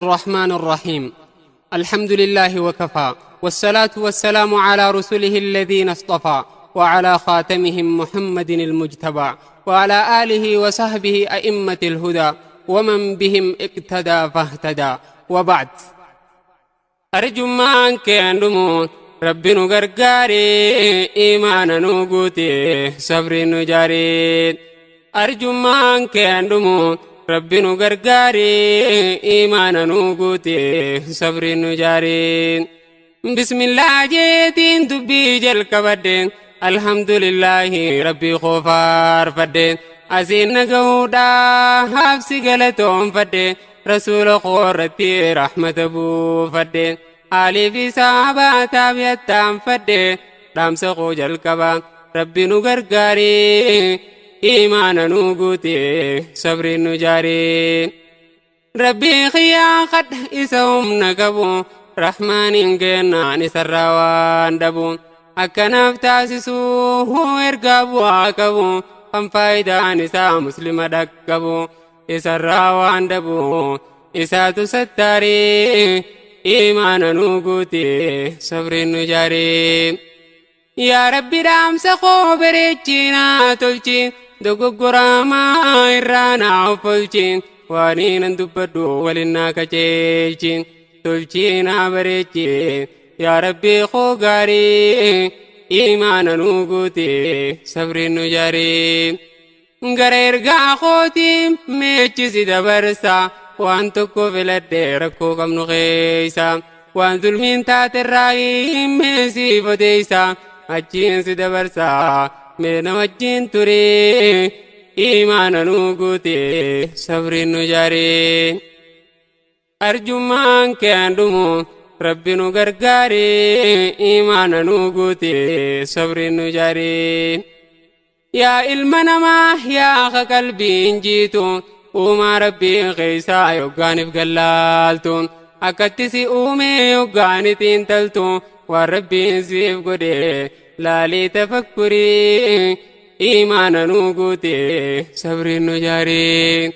الرحمن الرحيم. الحمد لله وكفى، والصلاة والسلام على رسله الذين اصطفى، وعلى خاتمهم محمد المجتبى، وعلى آله وصحبه أئمة الهدى، ومن بهم اقتدى فاهتدى. وبعد، أرجمان كندمو ربي نغرغاري إيمانا نغوتي صبر نجاري. أرجمان كندمو ربي نغرغاري إيمانا نغوتي صبر نجاري. بسم الله جيتين دبي جل كبدين، الحمد لله ربي خوفار فدين، أزين نقودا حفصي قلتهم فدين، رسول قورتي رحمة أبو فدين، آلي في سابا تابيتام فدين، رامس خوجل كبا ربي نغرغاري إيمانا نغوتي صبر نجاري. ربي خيا قد إسهم نقبو رحمن جنان سروان دبو، أكناف تاسسو هو إرقابو عقبو، كم فايدة نساء مسلمة دقبو، إسروان دبو إساتو ستاري إيمانا نغوتي صبر نجاري. يا ربي رام سخو بريتشينا تلچين دوغوغراما إرانا أفلچين، وانين دبدو ولنا كچيچين تلچينا بريتشين. يا ربي خوغاري إيمانا نغوتي صبر نجاري. غرير غاخوتي ميچسي دبرسا، وان تكو فلدي ركو كم نغيسا، وان ظلمين تات الرأي ميسي فديسا، أجين سدبرسا من وجين تري إيمانا نغوتي صبر نجاري. أرجمان كندمو ربي نغرغاري إيمانا نغوتي صبر نجاري. يا إلمنا ما يا قلبي جيتو وما ربي غيسا يوغاني بقلالتو، أكتسي أومي يوغاني تنتلتو، وربي سيف قدي لالي تفكري إيمانا نغوتي صبر نجاري.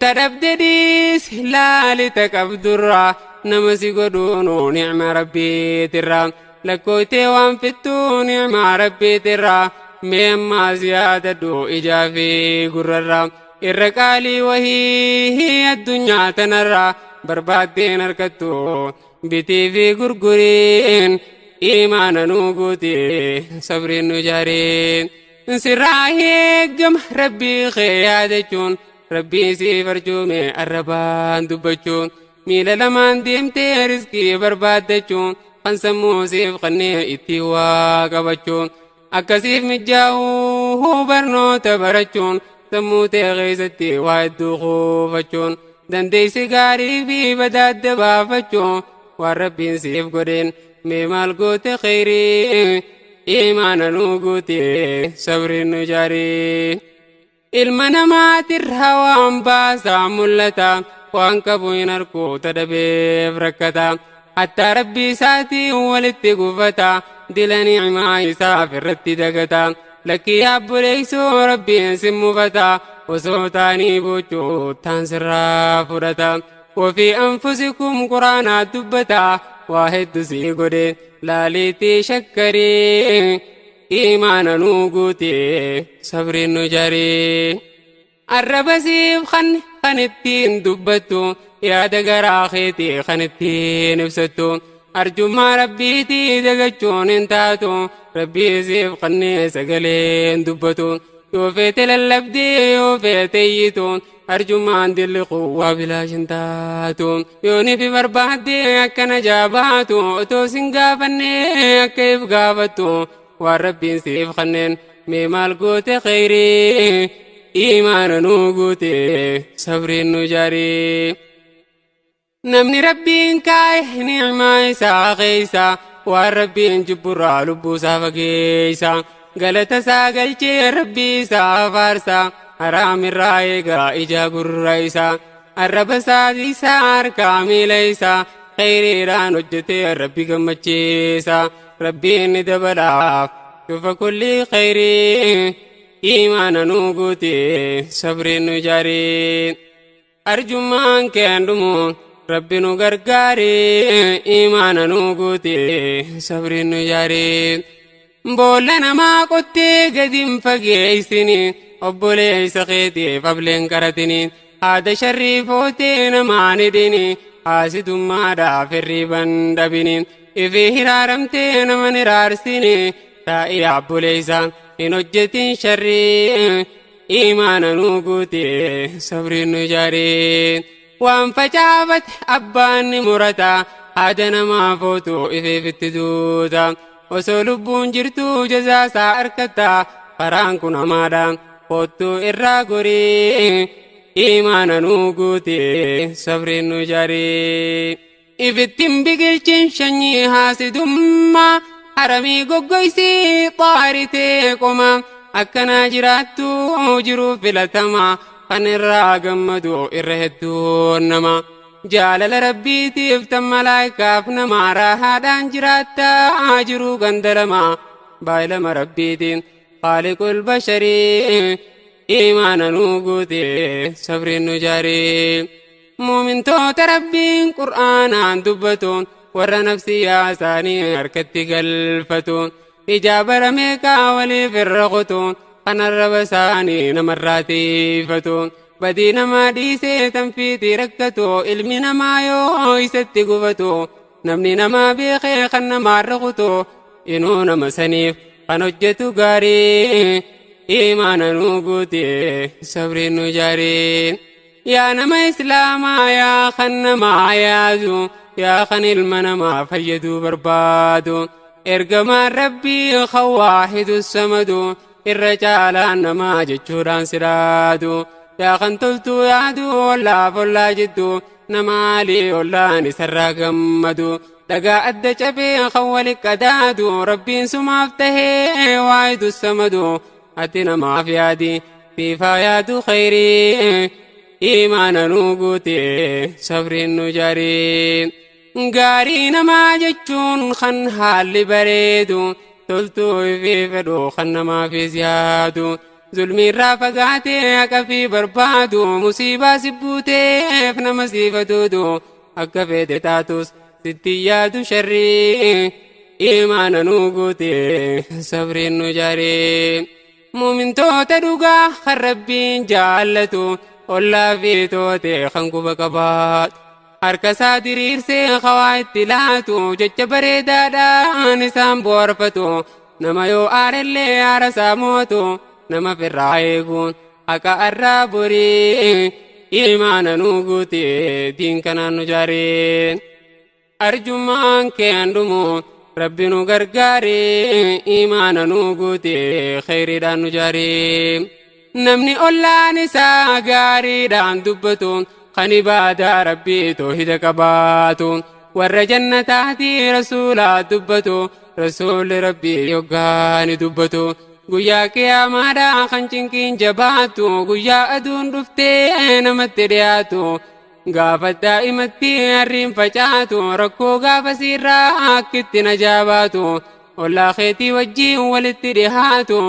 تربدديس لالي تكبدرا نمسي قدونو نعم ربي ترى، لكوتي وانفتو نعم ربي ترى، مما زيادة دو إجافي قررا، إرقالي وهي الدنيا تنرى، بربادين أركتو بتي في قرقرين إيمانا نغوتي صبر نجاري. سراهي قم ربي خيادتون ربي سيفرجومي الربان دبتون، ميلا لمان ديمتي رزقي بربادتون، خنسمو سيف قني اتوا قبتون، أكسيف مجاو برنو تبرتون، سموتي غيزتي وايدو خوفتون، دندي سيغاري في بداد بافتون، والربي سيف قدين ميمال قوت خيري إيمانا نغوتي صبر نجاري. إلمنا ما ترهوان باسا ملتا، وانكبو ينركو تدبيف ركتا، حتى ربي ساتي ولدت قفتا، دل نعمة يسافر دقتا، لك يا بليسو ربي سمو فتا، وصوتاني بوچو تنسر فرتا، وفي أنفسكم قرانا دبتا، واحد سيقودي لاليتي شكري إيمانا نغوتي صبر نجاري. الرب سيف خن خنتين دبتو، يا دقرا خيتي خنتين نفستو، أرجو ما ربيتي دقچون انتاتو، ربي سيف خني سقلين دبتو، يوفيت للبدي يوفيت يتو، أرجو ما عندي القوة بلا شنتاتو، يوني في بربادي أكنا جاباتو، تو سنقافني كيف قافتو، والربي سيف خنين ميمال قوت خيري إيمانا نغوتي صبر نجاري. نمني ربي كاي نعمة إسا غيسا، والربي جبرا لبو سافقيسا، غلط ساقلتي ربي سافارسا، حرام الرايقا إجا قريسا، الرب ساديسا أركامي ليسا، خيري ران وجتي ربي قمتشيسا، ربي ندبلاف شوف كل خيري إيمانا نغوتي صبر نجاري. أرجمان كندمو Rabbi nu gargaaree imaana nu guutee sabriin nu jaaree. Boolla namaa qottee gadi hin fageessini, obboleessa keetiif ableen qaratini, haada sharrii footee namaan hidhini, haasidummaadhaaf hirriban dhabini, ifii hiraaramtee naman hiraarsini, taa'ii obboleessa hin hojjetin sharrii, imaana nu guutee sabriin nu jaaree. Waan facaafate abbaan ni murata, haada namaa footu ifiif itti duuta. Osoo lubbuun jirtuu jazaasaa argatta, karaan kun hamaadha kottuu irraa gorii, imaana nu guutee sabriin nu jaaree. Ifittiin biqilchin sanyii haasidummaa, haramii goggoysii xaaritee qoma, akkanaa jiraattu jiruu filatama, kan irraa gammadu irra hedduun nama. Jaalala rabbiitiif tan malaayikaaf nama raahaadhaan jiraatta jiruu gandalama, baay'ilama rabbiitiin khaaliqul basharii, imaana nu guutee sabriin nu jaaree. Muumintoota rabbiin qur'aanaan dubbatu, warra nafsiyyaa isaanii harkatti galfatu, ijaa bara meeqaa waliif irra kutu, kan arraba isaanii namarraa tiifatu, badii namaa dhiisee tanfiitii rakkatu, ilmi namaa yoo isatti gufatu, namni namaa beekee kan namaarra kutu, inuu nama saniif kan hojjetu gaarii, imaana nu guutee sabriin nu jaaree. Yaa nama islaamaa, yaa kan namaa yaadu, yaa kan ilma namaa fayyaduu barbaadu, ergamaan rabbii kan waahidu samadu irra caalaan namaa jechuudhaan silaadu, yaa kan toltuu yaadu ollaaf ollaa jiddu, nama alii ollaan isarraa gammadu, dhagaa adda cabee kan wali qadaadu, rabbiin sumaaf tahee waahidu samadu, ati namaaf yaadi siifaa yaadu khayrii, imaana nu guutee sabriin nu jaaree. Gaarii namaa jechuun kan haalli bareedu, toltuu ifii fedhu kan namaafis yaadu, zulmiirraa fagaatee haqa fi barbaadu, musiibaa si buuteef nama siifatuutu, akka feete taatus sitti yaadu sharrii, imaana nu guutee sabriin nu jaaree. Muumintoota dhugaa kan rabbiin jaallatu, ollaa fi tootee kan quba qabaatu, harka isaa diriirsee hawaa itti laatu, jecha bareedaadhaan isaan boorfatu, nama yoo aarellee aara isaa mootu, nama firraa eeguun haqa arraa borii, imaana nu guutee diin kanaan nu jaaree. Arjummaan keen dhumu rabbi nu gargaaree imaana nu guutee khayriidhaan nu jaaree. Namni ollaan isaa gaariidhaan dubbatu, kan ibaadaa rabbii toohida qabaatu, warra jannataatii rasuulaa dubbatu, rasuulli rabbii yoggaani dubbatu, guyyaa qiyaamaadhaa kan cinqiin jabaatu, guyyaa aduun dhuftee namatti dhiyaatu, gaafa daa'imatti harriin facaatu, rakkoo gaafa siirraa akkitti najaa baatu, ollaa keetii wajjiin walitti dhihaatu,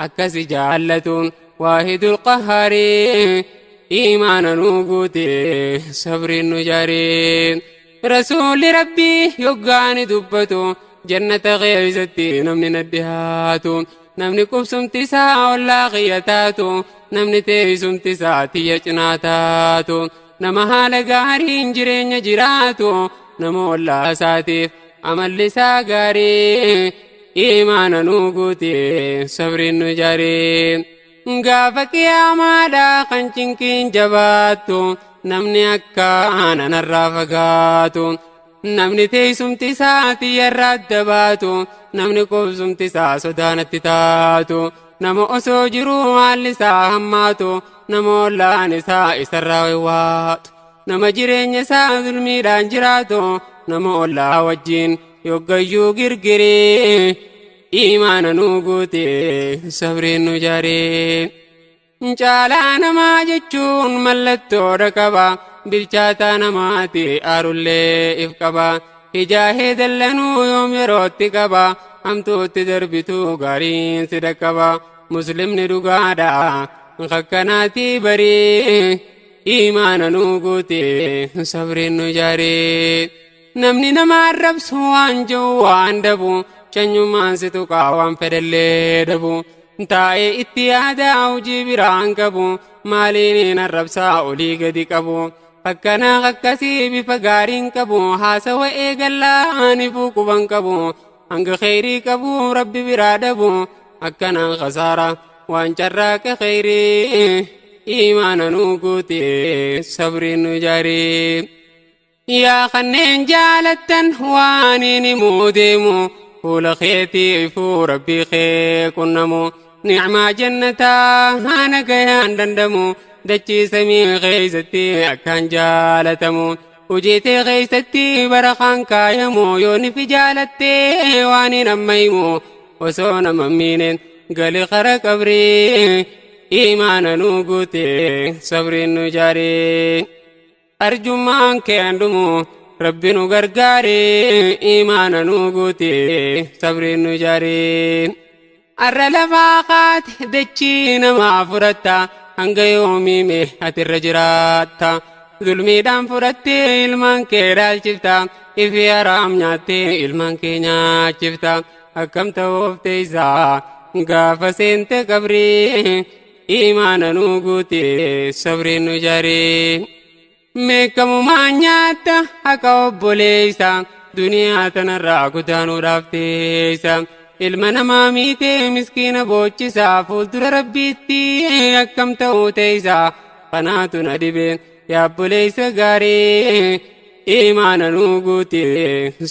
akkasi jaallatuun waahidul qahaarii, imaana nu guutee sabriin nu jaaree. Rasuulli rabbii yoggaani dubbatu, jannata keessatti namni na dhihaatu, namni qubsumti isaa ollaa kiyya taatu, namni teessumti isaa tiyya cinaa taatu, nama haala gaariin jireenya jiraatu, nama ollaa isaatiif amalli isaa gaarii, imaana nu guutee sabriin nu jaaree. Gaafa qiyaamaadhaa kan cinqiin jabaattu, namni akka anarraa fagaatu, namni teessumti isaa tiyyarraa adda baatu, namni qubsumti isaa sodaanatti taatu, nama osoo jiruu haalli isaa hammaatu, nama ollaan isaa isarraa waywaatu, nama jireenya isaa zulmiidhaan jiraatu, nama ollaa wajjiin yoggayyuu girgiree, imaana nu guutee sabriin nu jaaree. Caalaa namaa jechuun mallattoodha qaba, bilchaataa namaati aarullee if qaba, hijaahee dallanuu yoom yerootti qaba, hamtuutti darbituu gaariin si dhaqqaba, muslimni dhugaadha kakkanaatii barii, Iimaana nuu guute, sabriin nu jaaree. Namni nama arrabsu waan jiru waan dabu, shanyummaan si tuqaa waan fedhallee dhabu. Taa'ee itti yaadaa hojii biraan qabu, maaliin arrabsaa olii gadi qabu. Akkanaa akkasii bifa gaariin qabu, haasawa eegallaa ni quban qabu. Hanga kheyrii qabu rabbi biraa dhabu, akkanaan khasaara waan carraaqa kheyrii. Iimaana nuu guute, sabriin nu jaaree. Yaa kanneen jaalattan waan inni himuu deemu, fuula keetiifuu rabbii kee qunnamu. Nicmaa jannataa haana gayaan dandamu, dachii samii keeysatti akkaan jaalatamu. Hojiitee keeysatti barakaan kaayamu, yoo nifi jaalattee waan hin amma himu, osoo nama miine gali kara qabrii. Iimaana nuu guute, sabriin nu jaaree. Arjummaan keen dhumu, rabbi nu gargaare, iimaana nuu guute, sabriin nu jaaree. Arra lafaa kaate dachii namaa fudhatta, hanga yoomiime atirra jiraatta? Zulmiidhaan fudhattee ilmaan kee dhaalchifta, ifi haraam nyaattee ilmaan kee nyaachifta. Akkam ta'uuf teessaa gaafa seente qabrii? Iimaana nuu guute, sabriin nu jaaree. Meekamumaa nyaatta haqa obboleessa, duniyaa tanarraa gudaanuudhaaf teessa. Ilma namaa miitee miskiina boochisaa, fuuldura rabbiitti akkam ta'uu teessa? Kanaatu na dhibe, yaa obboleessa gaarii. Iimaana nuu guute,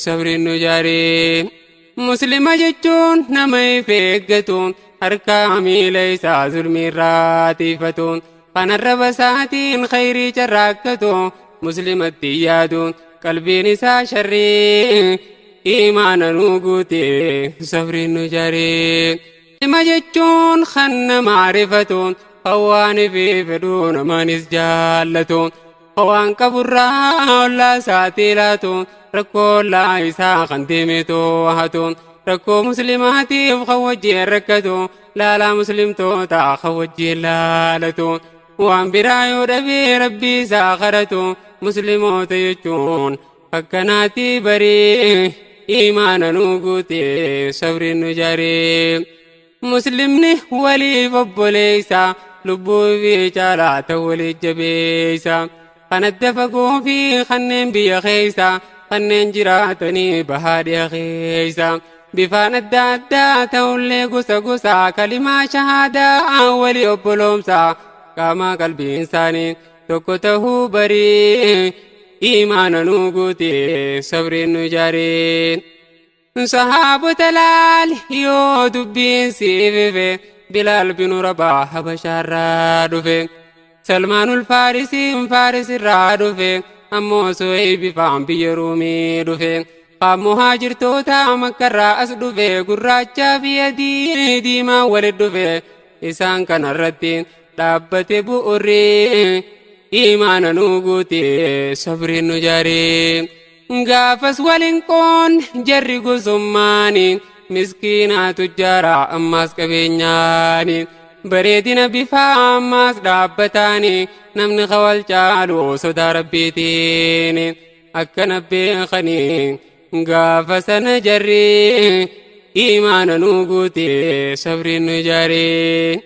sabriin nu jaaree. Muslima jechuun nama if eeggatu, harkaa miila isaa zulmiirraa tiifatu, kan arraba isaatiin khayrii carraaqqatu, muslimatti yaadu qalbiin isaa sharrii. Iimaana nuu guute, sabriin nu jaaree. Muslima jechuun kan nama arifatu, kan waan ifii fedhu namaanis jaallatu, kan waan qaburraa ollaa isaatii laatu, rakkoo ollaa isaa kan deeme to'atu, rakkoo muslimaatiif kan wajjin rakkatu, laalaa muslimtoota kan wajjin laalatu, waan biraa yoo dhabee rabbii isaa kadhatu. Muslimoota jechuun akkanaati barii. Iimaana nuu guute, sabriin nu jaaree. Muslimni waliif obboleessa, lubbuu fi caalaa ta'u waliif jabeessa. Kan adda fagoo fi kanneen biyya keessa, kanneen jiraatanii bahaa dhiya keessa, bifaan adda addaa ta'ullee gosa gosa, kalimaa shahaadaa walii obboloomsa, qaama qalbiin isaanii tokko ta'uu barii. Iimaana nuu guute, sabriin nu jaaree. Sahaabota laali yoo dubbiin siif ife, Bilaal binu Rabaa Habashaarraa dhufe, Salmaanul Faarisiin Faarisirraa dhufe, ammoo Suhayb bifaan biyya Ruumii dhufe. Qaam muhaajirtoota Makkarraa as dhufe, gurraachaa fi adii diimaa walit dhufe. Isaan kanarratti dhaabbate bu'urri. Iimaana nuu guute, sabriin nu jaaree. Gaafas waliin qoonne jarri gosummaani, miskiinaa tujjaaraa ammaas qabeenyaani, bareedina bifaa ammaas dhaabbataani, namni kawal caalu sodaa rabbiitiin akkana beekanii gaafa sana jarri. Iimaana nuu guute, sabriin nu jaaree.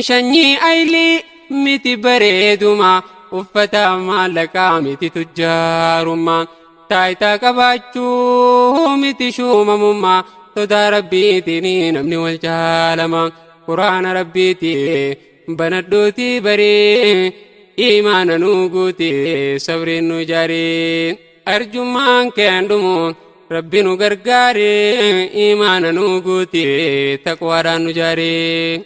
Shanyii aylii miti bareeduma, uffata maallaqaa miti tujjaarummaa, taayitaa qabaachuu miti shuumamummaa, sodaa rabbiitiin namni wal caalama. Quraana rabbiiti banadhuuti barii. Iimaana nuu guute, sabriin nu jaaree. Arjummaan keen dhumu, rabbi nu gargaare, iimaana nuu guute, taqwaadhaan nu jaaree.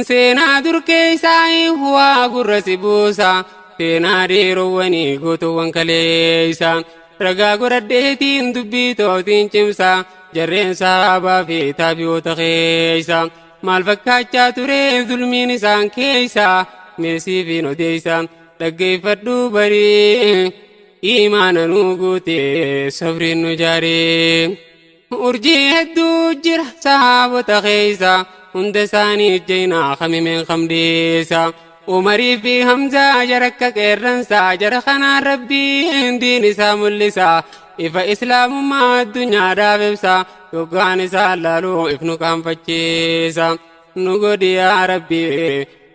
Seenaa dur keessaa waa gurra si buusa, seenaa dhiirowwanii gootuwwan kaleessa, ragaa godhadheetiin dubbii tootiin cimsa. Jarreen sahaabaa fi taabi'oota keessa maal fakkaachaa ture zulmiin isaan keessa? Meesii fi odeessa dhaggeeffadhu barii. Iimaana nuu guute, sabriin nu jaaree. Urjii hedduu jira sahaabota keessa, hunda isaanii ijjeenaa kamimeen kamdeessa. Umarii fi Hamzaa jara akka qeerransaa, jara kanaan Rabbiin diin isaa mul'isa. Ifa Islaamummaa addunyaadhaaf ibsa. Yoggaan isaa laaluu if nu qaanfachiisa. Nu godhi yaa Rabbi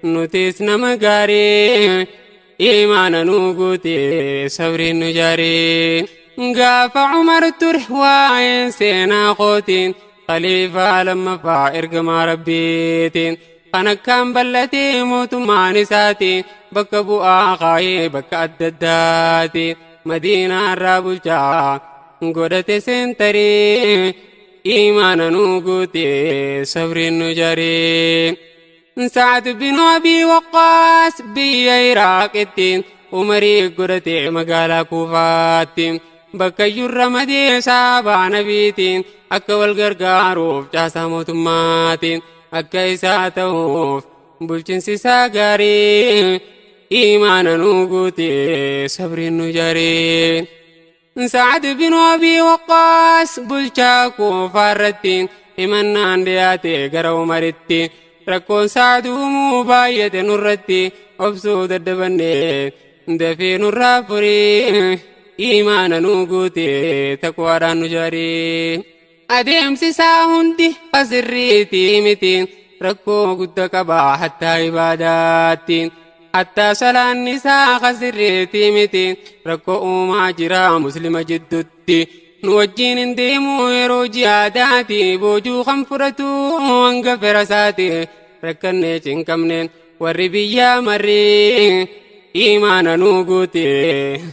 nutis nama gaarii, imaana nu guute, sabriin nu jaarii. Gaafa Umar ture waa'een seenaa kootiin, khaliifaa lammaffaa ergamaa Rabbiitiin. Kan akkaan bal'atee mootummaan isaati, bakka bu'aa kaayee bakka adda addaati. Madiinaa irraa bulchaa godhate seentarii, imaana nu guute, sabriin nu jaarii. Sa'ad bin Abii Waqqaas biyya Iraaqitti Umarii godhate magaalaa Kuufaatti. Bakka iyyuu ramadee saabaa nabiitiin, akka wal gargaaruuf caasaa mootummaatiin, akka isaa ta'uuf bulchiinsi isaa gaarii, imaana nu guute, sabriin nu jaarii. Sa'ad bin Abii Waqqaas bulchaa Kuufaa irratti himannaan dhiyaate gara Umaritti. Rakkoon Sa'ad uumuu baay'ate nurratti, obsuu daddabanne, dafii nurraa furii, imaana nu guute, taqwaadhaan nu jaarii. Adeemsi isaa hundi asirriitii miti, rakkoo guddaa qaba hattaa ibaadaatti. Hattaa salaanni isaa kasirriitii miti, rakkoo uumaa jira muslima jidduutti. Nu wajjin hin deemu yeroo jihaadaati, boojuu kan fudhatu hanga ferasaati. Rakkannee cinqamne warri biyyaa marrii, imaana nu guute,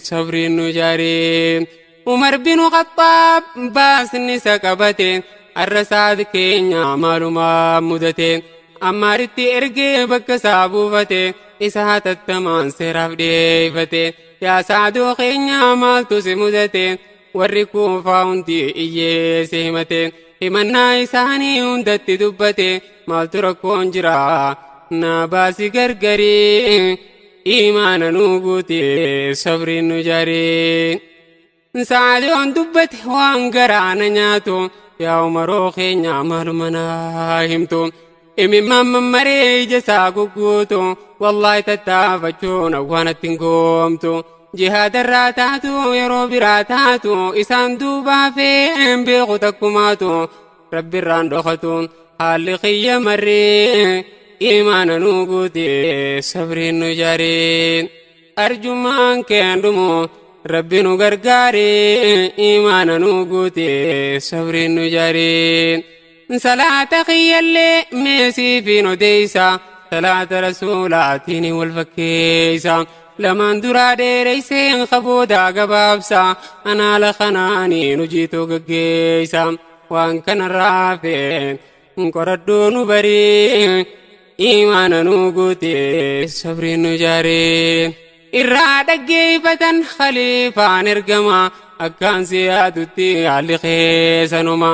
sabriin nu jaarii. Umar bin Khattaab baasni isa qabate, arra Saad keenya maalumaa mudate? Ammaaritti ergee bakka isaa buufate, isa hatattamaan seeraaf dhiyeeffate. Yaa Saadoo keenya, maaltu si mudate? Warri Kuufaa hundi iyyee si himate. Himannaa isaanii hundatti dubbate. Maaltu rakkoon jira? Na baasi gargarii, imaana nu guute, sabriin nu jaarii. Sa'adoon dubbate waan garaa na nyaatu, yaa Umaroo keenya, maaluma naa himtu? Imimmaan mammaree ija isaa gugguutu, wallaahi tattaafachuun waan itti hin goomtu. Jihaadarraa taatu, yeroo biraa taatu, isaan duubaa feen beeku takkumaatu. Rabbirraan dhokatu haalli kiyya marree, imaana nu guute, sabriin nu jaarii. Arjummaan keen dhumu, Rabbi nu gargaare, imaana nu guute, sabriin nu jaarii. Salaata kiyyallee meesii fi odeessa, salaata rasuulaatiin wal fakkeessa. Lamaan duraa dheereyseen kaboodaa gabaabsa, anaala kanaaniin hojiitu gaggeessa. Waan kanarraa feen qoradhuu nu barii, imaana nu guute, sabriin nu jaarii. Irraa dhaggeeffatan khaliifaan ergama, akkaan si yaadutti haalli keessanuma.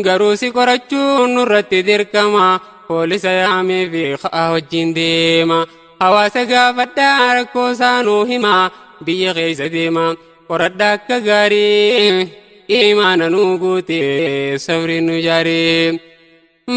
Garuu si qorachuun nurratti dirqama, poolisa yaamee fi ka'aa wajjin deema. Hawaasa gaafadhaa, rakkoo isaanuu hima, biyya keessa deema. Qoradhaa akka gaarii, imaana nu guute, sabriin nu jaarii.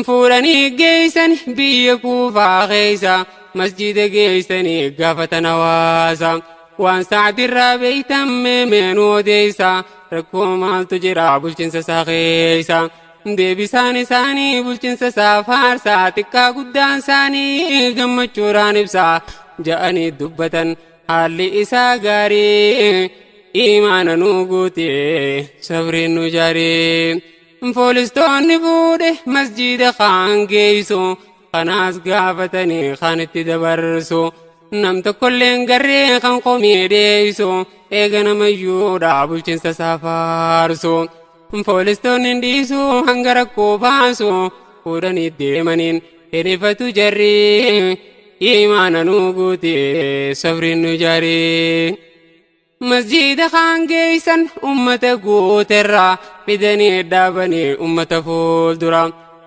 Fuudhanii geessan biyya Kuufaa keessa, masjida geessanii gaafatan hawaasa. Waan Sa'adirraa beeytan meemeenuu odeessa, rakkoo maaltu jira bulchiinsa isaa keessa? Deebisaan isaanii bulchiinsa isaa faarsaa, xiqqaa guddaan isaanii gammachuudhaan ibsa. Ja'anii dubbatan haalli isaa gaarii, imaana nu guute, sabriin nu jaarii. Poolistoonni fuudhe masjida kaan geessu, kanaas gaafatanii kan itti dabarsu. Nam tokkolleen garree kan komii dhiyeessu, eega namayyuudha bulchiinsa isaa faarsu. Poolistoonni hin dhiisu hanga rakkoo baasu, fuudhanii deemaniin hin ifatu jarri, imaana nu guute, sabriin nu jaarii. Masjida kaan geessan ummata guuterraa fidanii dhaabanii ummata fuuldura.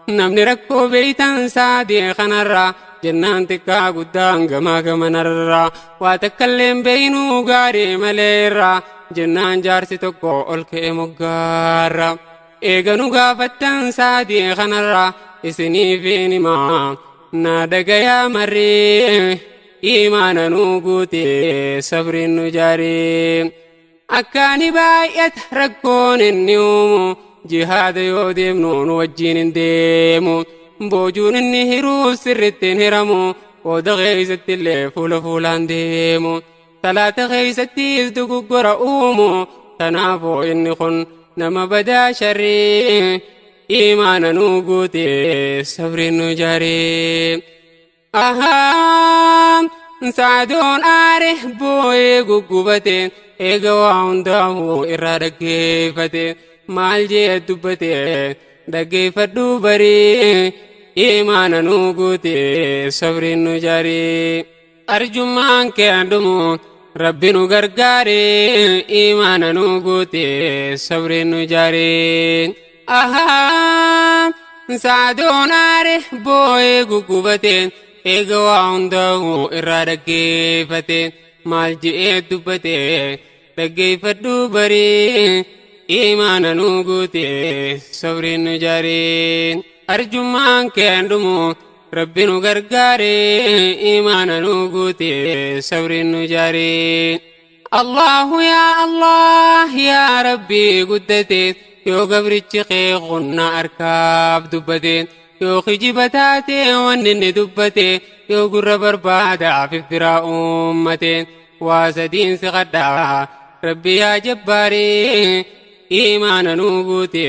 Namni rakkoo beeytan Saadii kanarraa jennaan, xiqqaa guddaan gamaa gamanarraa waa takkalleen beeynuu gaarii malee irraa jennaan, jaarsi tokko ol ka'e moggaarra. Eega nu gaafattan Saadii kanarraa isiniif himaa, na dhagayaa marree. Iimaana nuu guute sabriin nu jaare. Akkaani baay'ata rakkoon inni uumu, jihaada yoo deemnu nu wajjiin hin deemu. Boojuun inni hiruuf sirritti hin hiramu, qooda keeysatti illee fuula fuulaan deemu. Salaata keeysattis dogoggora uumu, tanaafuu inni kun nama badaa sharrii. Iimaana nuu guute sabriin nu jaare. Ahaa, Saadoon aare boo'ee guggubate, eega waa hundaa'u irraa dhaggeeffate. Maal jee dubbate? Dhaggeeffadhu barii. Iimaana nuu guute sabriin nu jaare. Arjummaan kee dhumu, Rabbi nu gargaare. Iimaana nuu guute sabriin nu jaare. Ahaa, Saadoon aare boo'ee guggubate, eega waa hundaa'u irraa dhaggeeffate. Maal je'ee dubbate? Dhaggeeffadhu barii. Iimaana nuu guute sabriin nu jaare. Arjummaan kee dhumu, Rabbi nu gargaare. Iimaana nuu guute sabriin nu jaare. Allahu yaa Allah yaa Rabbi guddate, yoo gabrichi kee qonna harkaaf dubbate, yoo kijiba taate wanni inni dubbate, yoo gurra barbaadaaf biraa uummate, waa sadiin si qadhaa Rabbi yaa jabbaaree. Iimaana nuu guute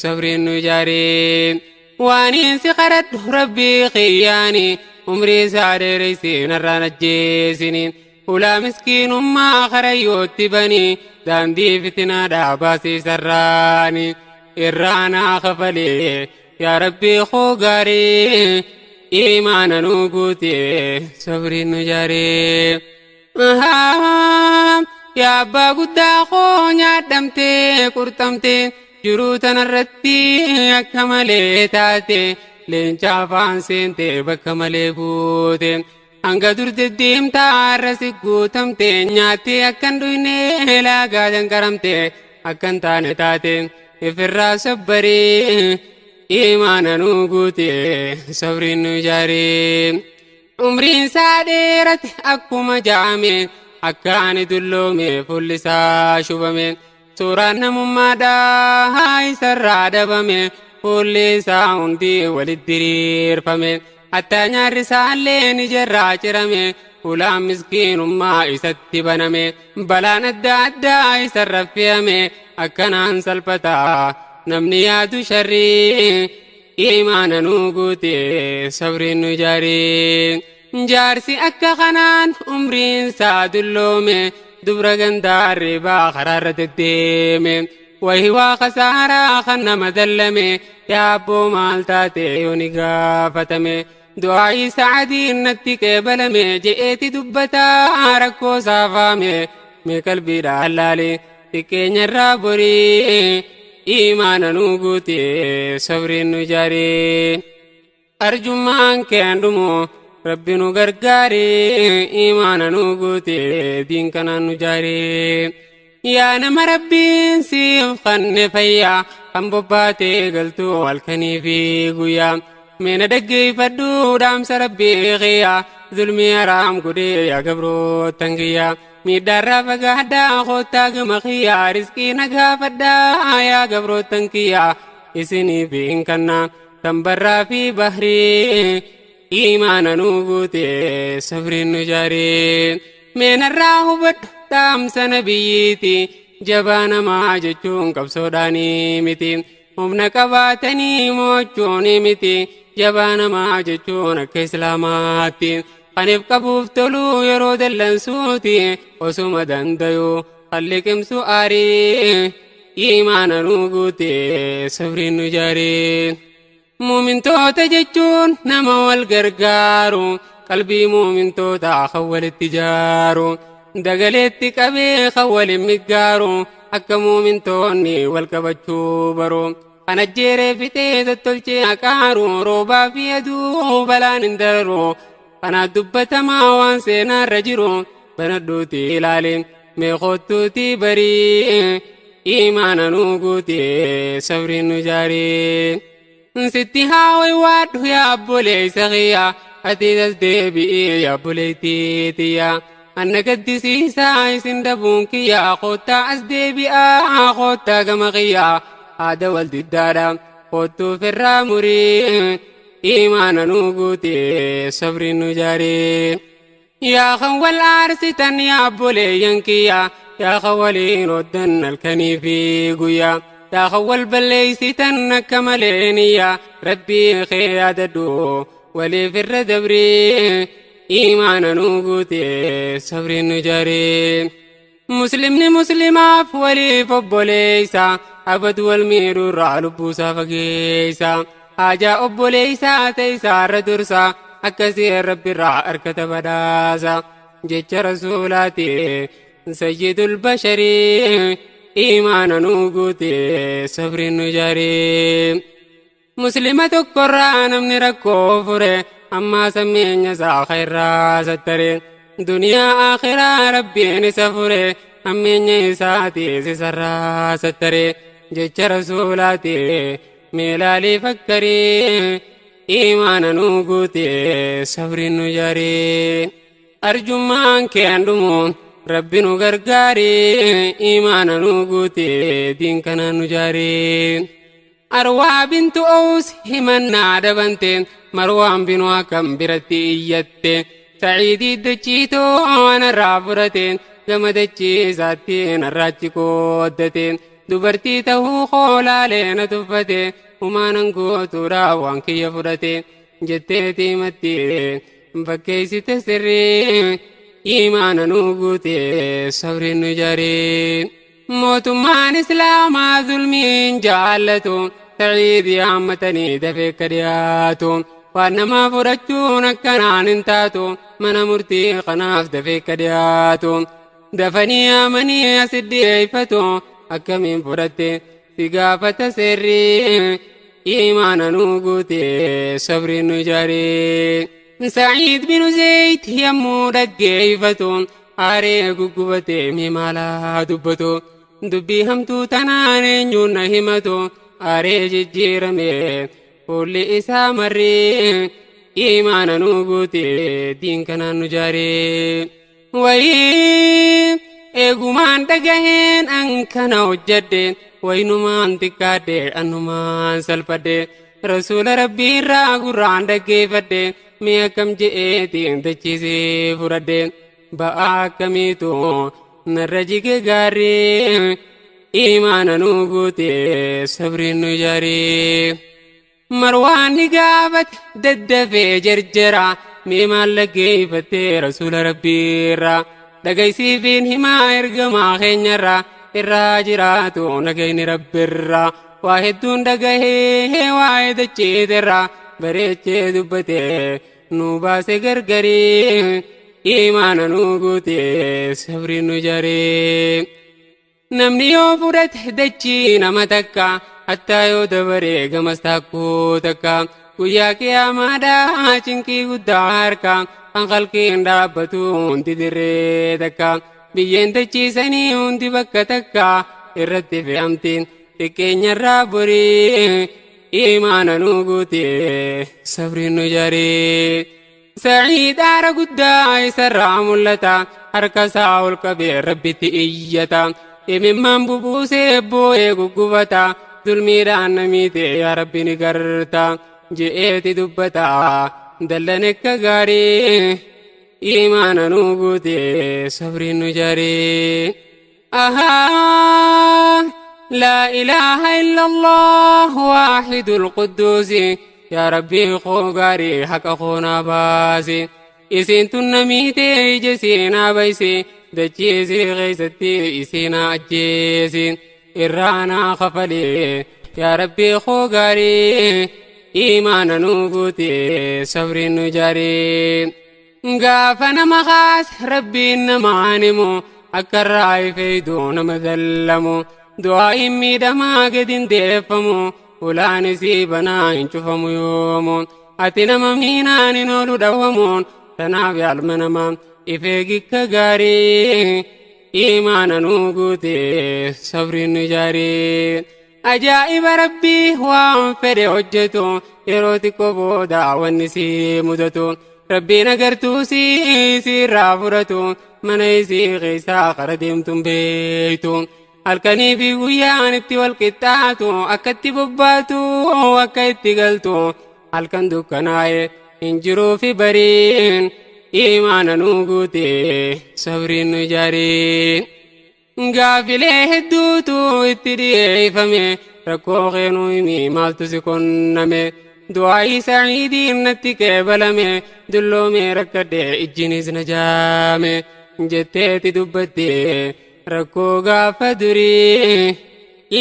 sabriin nu jaare. Waaniin si kadhadhu Rabbii kiyyaani, umrii isaa dheereysi narraan ajjeesini, hulaa miskiinummaa karayyootti bani, daandii fitinaadhaa baasiisarraani irraanaa kafalee yaa Rabbii koo gaarii. Iimaana nuu guute sabriin nu jaare. Yaa abbaa guddaa koo, nyaadhamtee qurxamtee jiruu tanarratti akka malee taate, leenca afaan seente bakka malee buute. Hanga dur deddeemtaa har'a si guutamte, nyaattee akkan dhuyne laagaa danqaramte, akkan taane taate ifirraa sabbaree. Iimaana nuu guute sabriin nu jaare. Umriin isaa dheerate akkuma jaame, akka ani dulloome fuulli isaa shubame, suuraan namummaadhaa isarraa dhabame, fuulli isaa hundi walitti diriirfame, hattaa nyaarri isaallee ni jarraa cirame, hulaan miskiinummaa isatti baname, balaan adda addaa isarra fe'ame. Akkanaan salphataa namni yaadu sharrii. Iimaana nuu guute sabriin nu jaare. Jaarsi akka kanaan umriin isaa dulloome dubra gandaarri baa karaarra deddeeme, wahi waa kasaaraa kan nama dallame. Yaabboo maal taate yoo ni gaafatame, du'aa'ii sa'adiin natti qeebalame je'eeti dubbataa rakkoo saafaame. Mee qalbiidhaan laale xiqqeenyarraa borii. Iimaana nuu guute sabriin nu jaare. Arjummaan kee dhumu, Rabbi nu gargaare. Iimaana nuu guute diin kanaan nu jaare. Yaa nama Rabbiin siif kanne fayyaa, kan bobbaatee galtuu halkanii fi guyyaa, meena dhaggeeffadhu dhaamsa Rabbii kiyyaa. Zulmii haraam godhee yaa gabroottan kiyyaa, miidhaarraa fagaadhaa koottaa gama kiyyaa, riskii na gaafadhaa yaa gabroottan kiyyaa, isiniif hin kanna tan barraa fi bahrii. Iimaana nuu guute sabriin nu jaare. Meenarraa hubadhu dhaamsa nabiyyiiti, jabaa namaa jechuun qabsoodhaanii miti, humna qabaatanii mo'achuun miti. Jabaa namaa jechuun akka Islaamaatti kaniif qabuuf toluu yeroo dallansuuti, osuma dandayuu kan liqimsu aarii. Iimaana nuu guute sabriin nu jaare. Muumintoota jechuun nama wal gargaaru, qalbii muumintoota kan walitti ijaaru, dagaleetti qabee kan walin miggaaru, akka muumintoonni wal qabachuu baru, kan ajjeeree fixee tottolchee haqaaru, roobaa fi aduu balaan hin dararu. Kanaaf dubbatamaa waan seenaarra jiru banadhuuti ilaali, mee kottuuti barii. Iimaana nuu guute sabriin nu jaare. Sitti haa waywaadhu yaa obboleessa kiyya, Ati as deebi'i yaa obboleettii tiyya. Anna gaddisiisaa isin dhabuun kiyya, koottaa as deebi'aa, koottaa gama kiyya. Haada wal diddaadha koottuu firraa murii, imaana nu guute, sabri nu jaaree. Yaa kan wal aarsitan, yaa obboleeyyan kiyya, yaa kan waliin hoddan halkanii fi guyyaa, yaa kan wal balleeysitan akka malee niyya, rabbii kee yaadadhu, waliif irra dabrii, imaana nu guute, sabri nu jaaree. Muslimni muslimaaf waliif obboleeysa, abadu wal miidhuurraa lubbuusaa fageeysa, haajaa obboleeysaa ta'e dursa, akkasii rabbirraa harkata badhaasa, jecha rasuulaati sayyidul basharii, imaana nu guute, sabri nu jaaree. Muslima tokkorraa namni rakkoo fure, ammaa sammeenya isaa khayrraa sattare, duniyaa akhiraa rabbiin isa fure, hammeenya isaatiis isarraa sattare, jecha rasuulaati meelaalii fakkarii, imaana nu guute, sabri nu jaaree. Arjummaan keen dhumu, rabbi nu gargaaree, imaana nu guute, diin kana nu jaaree. Arwaa bintu Ows himannaa dhabante, Marwaan binu akkam biratti iyyatte, Saciidii dachiitoo anarraa furate, gama dachii isaatti narraachi qooddate, dubartii ta'uu koolaalee na tuffate, humaanan gootuudhaaf waan kiyya fudhate jetteeti himatti fakkeessite sirrii, imaana nu guute, sabri nu jaaree. Mootummaan islaamaa zulmiin jaallatu, Saciidii hammatanii dafee akka dhiyaatu, waan namaa fudhachuun akkanaan hin taatu, mana murtii kanaaf dafee akka dhiyaatu. Dafanii amanii asit dhiyeeffatu, akkamiin fudhatte si gaafata seerri, imaana nu guute, sabri nu jaaree. Saciid binu Zeeyit yommuu dhaggeeffatu aaree guggubate, mee maalaa dubbatu, dubbii hamtuu tanaan eenyuun na himatu, aaree jijjiirame fuulli isaa marree, imaana nu guute, diin kanaan nu jaaree. Wayii, eegumaan dhagaheen an kana hojjedhe, wayinumaan xiqqaadhe, annumaan salphadhe, rasuula rabbii irraa gurraan dhaggeeffadhe, mee akkam je'eetiin dachiisee fudhadhe, ba'aa akkamiitu narra jige gaarree, imaana nu guute, sabriin nu jaaree. Marwaan ni gaafate daddafee jarjara, mee maal dhaggeeffattee rasuula rabbiirraa? Dhagaysiifiin himaa, ergamaa keenyarraa irraa jiraatu nagayni rabbirraa, waa hedduun dhagahee, waa'ee dachiitirraa bareechee dubbate, nu baase gargarii, imaana nu guute, sabriin nu jaaree. Namni yoo fudhate dachii nama takka, hattaa yoo dabaree gamas taakkuu takka, guyyaa qiyaamaadhaa cinqii guddaa harka kan qalqiin dhaabbatu hundi dirree takka, biyyeen dachiisanii hundi bakka takka irratti fe'amti, xiqqeenyarraa borii, imaana nu guute, sabriin nu jaaree. Saciid aara guddaa isarraa mul'ata, harka isaa ol qabee rabbitti iyyata, imimmaan bubuusee boo'ee guggubata, zulmiidhaan namiite, yaa rabbi ni garta je'eeti dubbata, dallan akka gaarii, imaana nu guute, sabriin nu jaaree. Ahaa, laa ilaaha illallah waahidul qudduusi, yaa rabbii koo gaarii haqa koo naa baasi, isiin tun namiite, ija siinaa baysi, dachii isii keessatti isiinaa ajjeesi, irraa naa kafalee, yaa rabbii koo gaarii, imaana nu guute, sabriin nu jaaree. Gaafa nama kaas rabbiin namaan himu, akka irraa ifeeydu nama dallamu, du'aa'iin miidhamaa gad hin deeffamu, ulaan isii banaa hin cufamu yoomu, ati nama miinaan hin oolu dhawwamuun, tanaaf yaalma nama ifee gikka gaarii, imaana nu guute, sabriin nu jaaree. Ajaa'iba rabbii waan fedhe hojjetu, yeroo xiqqoo booda wanni si mudatu. Rabbiin agartuu sirraa furatu mana isii keessaa qara deemtuun beeytu. Halkanii fi guyyaan itti wal qixxaatu akka itti bobbaatu akka itti galtu halkan dukkanaa'e hin jiruu fi bariin imaana nuu guute sabriin nu ijaarii. Gaafilee hedduutu itti dhiyeeffame rakkoo keenuu himi maaltu si konname du'aayii sa'iidiin natti qeebalame dulloomee rakkadhe ijjinis na jaame jetteeti dubbatte rakkoo gaafa durii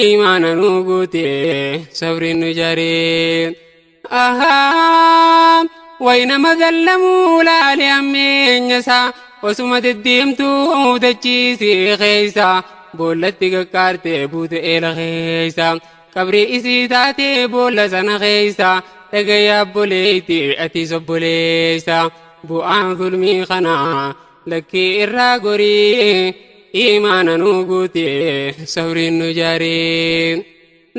imaana nuu guute sabriin nu ijaarii. Ahaa waynama gallamuu laale ammeenya isaa osuma deddeemtuu dachiisii keessa boollatti qaqqaarte buute eela keessa qabrii isii taate boolla sana keessa dhagaya obboleetti atiis obboleessa bu'aan zulmii kanaa lakkii irraa gorii imaana nuu guute sabriin nu ijaarii.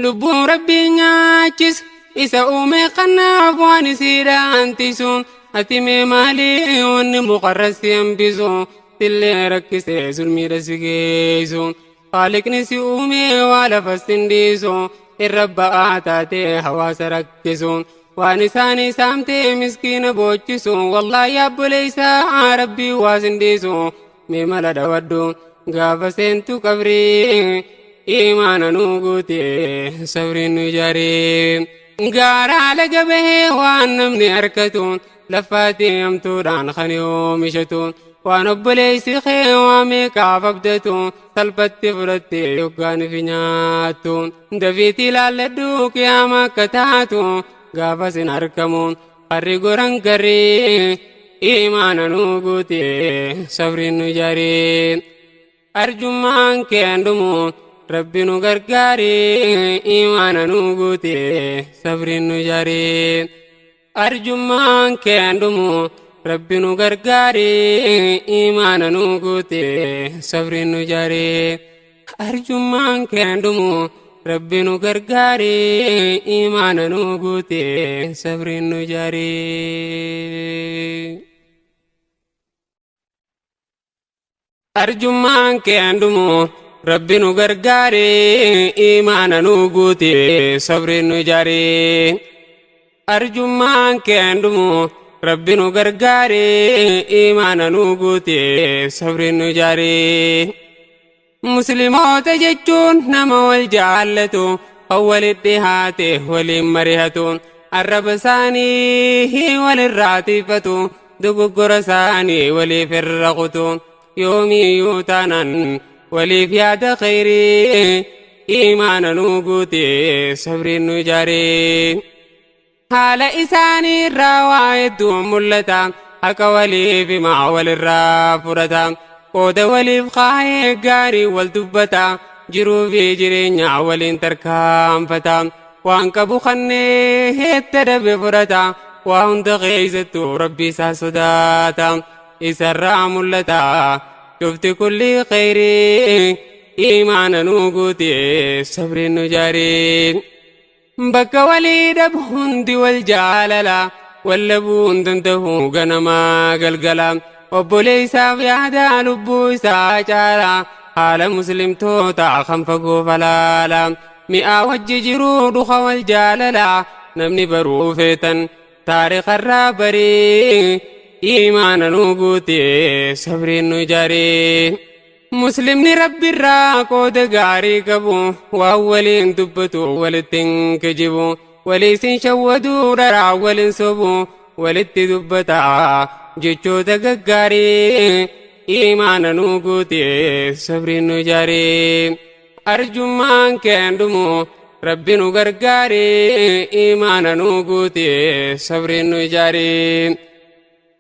Lubbuun rabbii nyaachis isa uume kanaaf waan isiidhaan tisu ati mee maalii wanni muqarrasti hambisu sillee rakkisee zulmiidha si geessu haaliqni si uume waa lafas hin dhiisu irra ba'aa taatee hawaasa rakkisu waan isaanii saamtee miskiina boochisu wallaahi obboleessaa rabbii waas hin dhiisu mee mala dhawadhu gaafa seentu qabrii imaana nuu guute sabriin nu ijaarii. Gaaraa laga bahee waan namni harkatu lafaatti hamtuudhaan kan oomishatu waan obboleessi kee waa meeqaaf abdatu salphatti fudhattee yoggaan fi nyaattu dafiitti ilaalladhu qiyaama akka taatu gaafas hin argamu harri goran garrii imaana nuu guute sabriin nu ijaarii. Arjummaan kee dhumu rabbi nu gargaaree imaana nuu guute sabriin nu ijaarii. Arjummaan kee dhumu rabbi nu gargaaree imaana nuu guute sabriin nu ijaarii. Arjummaan kee dhumu rabbi nu gargaaree imaana nuu guute sabriin nu ijaarii. Arjummaan kee dhumu rabbi nu gargaaree imaana nuu guute sabriin nu ijaarii. Arjummaan kee dhumu rabbi nu gargaaree imaana nuu guute sabriin nu ijaarii. Musliimoota jechuun nama wal jaallatu kan walitti dhihaate waliin marihatu arraba isaanii walirraa tiifatu dogoggora isaanii waliif irra kutu yoomiyyuu taanaan waliif yaada khayrii imaana nuu guute sabriin nu ijaarii. Haala isaanii irraa waa hedduun mul'ata haqa waliif himaa walirraa fudhata qooda waliif kaayee gaarii wal dubbata jiruu fi jireenya waliin tarkaanfata waan qabu kannee heetta dabe fudhata waa hunda keessattuu rabbi isaa sodaata isarraa mul'ata cufti kulli khayrii imaana nuu guute sabriin nu ijaarii. Bakka walii dhabu hundi wal jaalala wallabuu hin danda'u ganamaa galgala obboleessaaf yaada lubbuu isaa caala haala muslimtoota kan fagoo falaala mi'aa wajji jiruu dhuka wal jaalala namni baruu feetan taarikarraa barii imaana nuu guute sabriin nu ijaarii. Muslimni rabbirraa qooda gaarii qabu waan waliin dubbatu walitti hin kijibu waliisin shawwaduu dharaa waliin sobu walitti dubbata jechoota gaggaarii imaana nuu guute sabriin nu ijaarii. Arjummaan kee dhumu rabbi nu gargaaree imaana nuu guute sabriin nu ijaarii.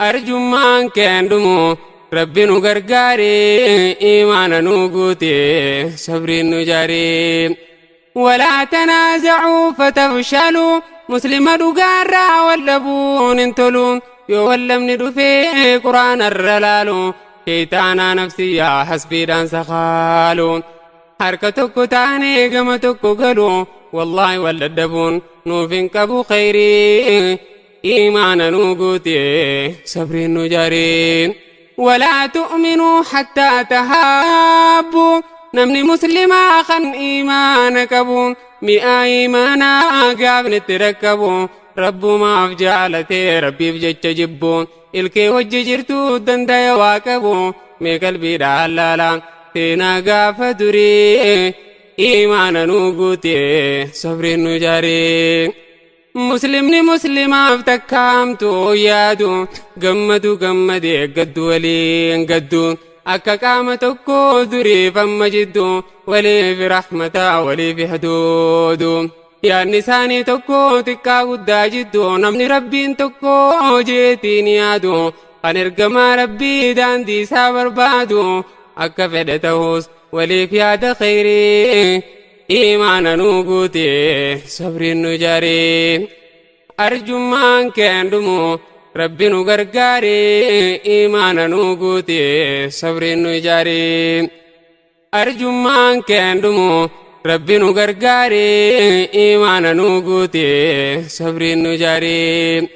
Arjummaan kee dhumu rabbi nu gargaaree imaana nuu guute sabriin nu ijaarii. Walaa tanaaza'uu fatafshaluu muslima dhugaarraa wal dhabuun hin tolu yoo wallabni dhufee quraanarra laalu sheeytaanaa nafsiyyaa hasbiidhaan sakaalu harka tokko taanee gama tokko galu wallaahi wal dadhabuun nuuf hin qabu khayrii. Iimaana nuu guute, sabriin nu jaari. Walaa tu'minuu hattaa tahaabbu. Namni muslimaa kan iimaana qabu, mi'aa iimaanaa gaafni itti rakkabu, Rabbumaaf jaalatee Rabbiif jecha jibbu, ilkee wajji jirtu dandaya waa qabu. Mee qalbiidhaan laala seenaa gaafa durii. Iimaana nuu guute, sabriin nu jaari. Muslimni muslimaaf takkaamtu yaadu, gammadu gammadee, gaddu waliin gaddu, akka qaama tokko duriif amma jiddu waliif rahmataa waliif haduudu. Yaadni isaanii tokko xiqqaa guddaa jiddu. Namni Rabbiin tokko jeetiin yaadu, kan ergamaa Rabbii daandii isaa barbaadu, akka fedhe ta'us waliif yaada khayrii. Iimaana nuu guute, sabriin nu jaari. Arjummaan keen dhumu, Rabbi nu gargaari. Iimaana nuu guute, sabriin nu jaari. Arjummaan keen dhumu, Rabbi nu gargaari. Iimaana nuu guute, sabriin nu jaari.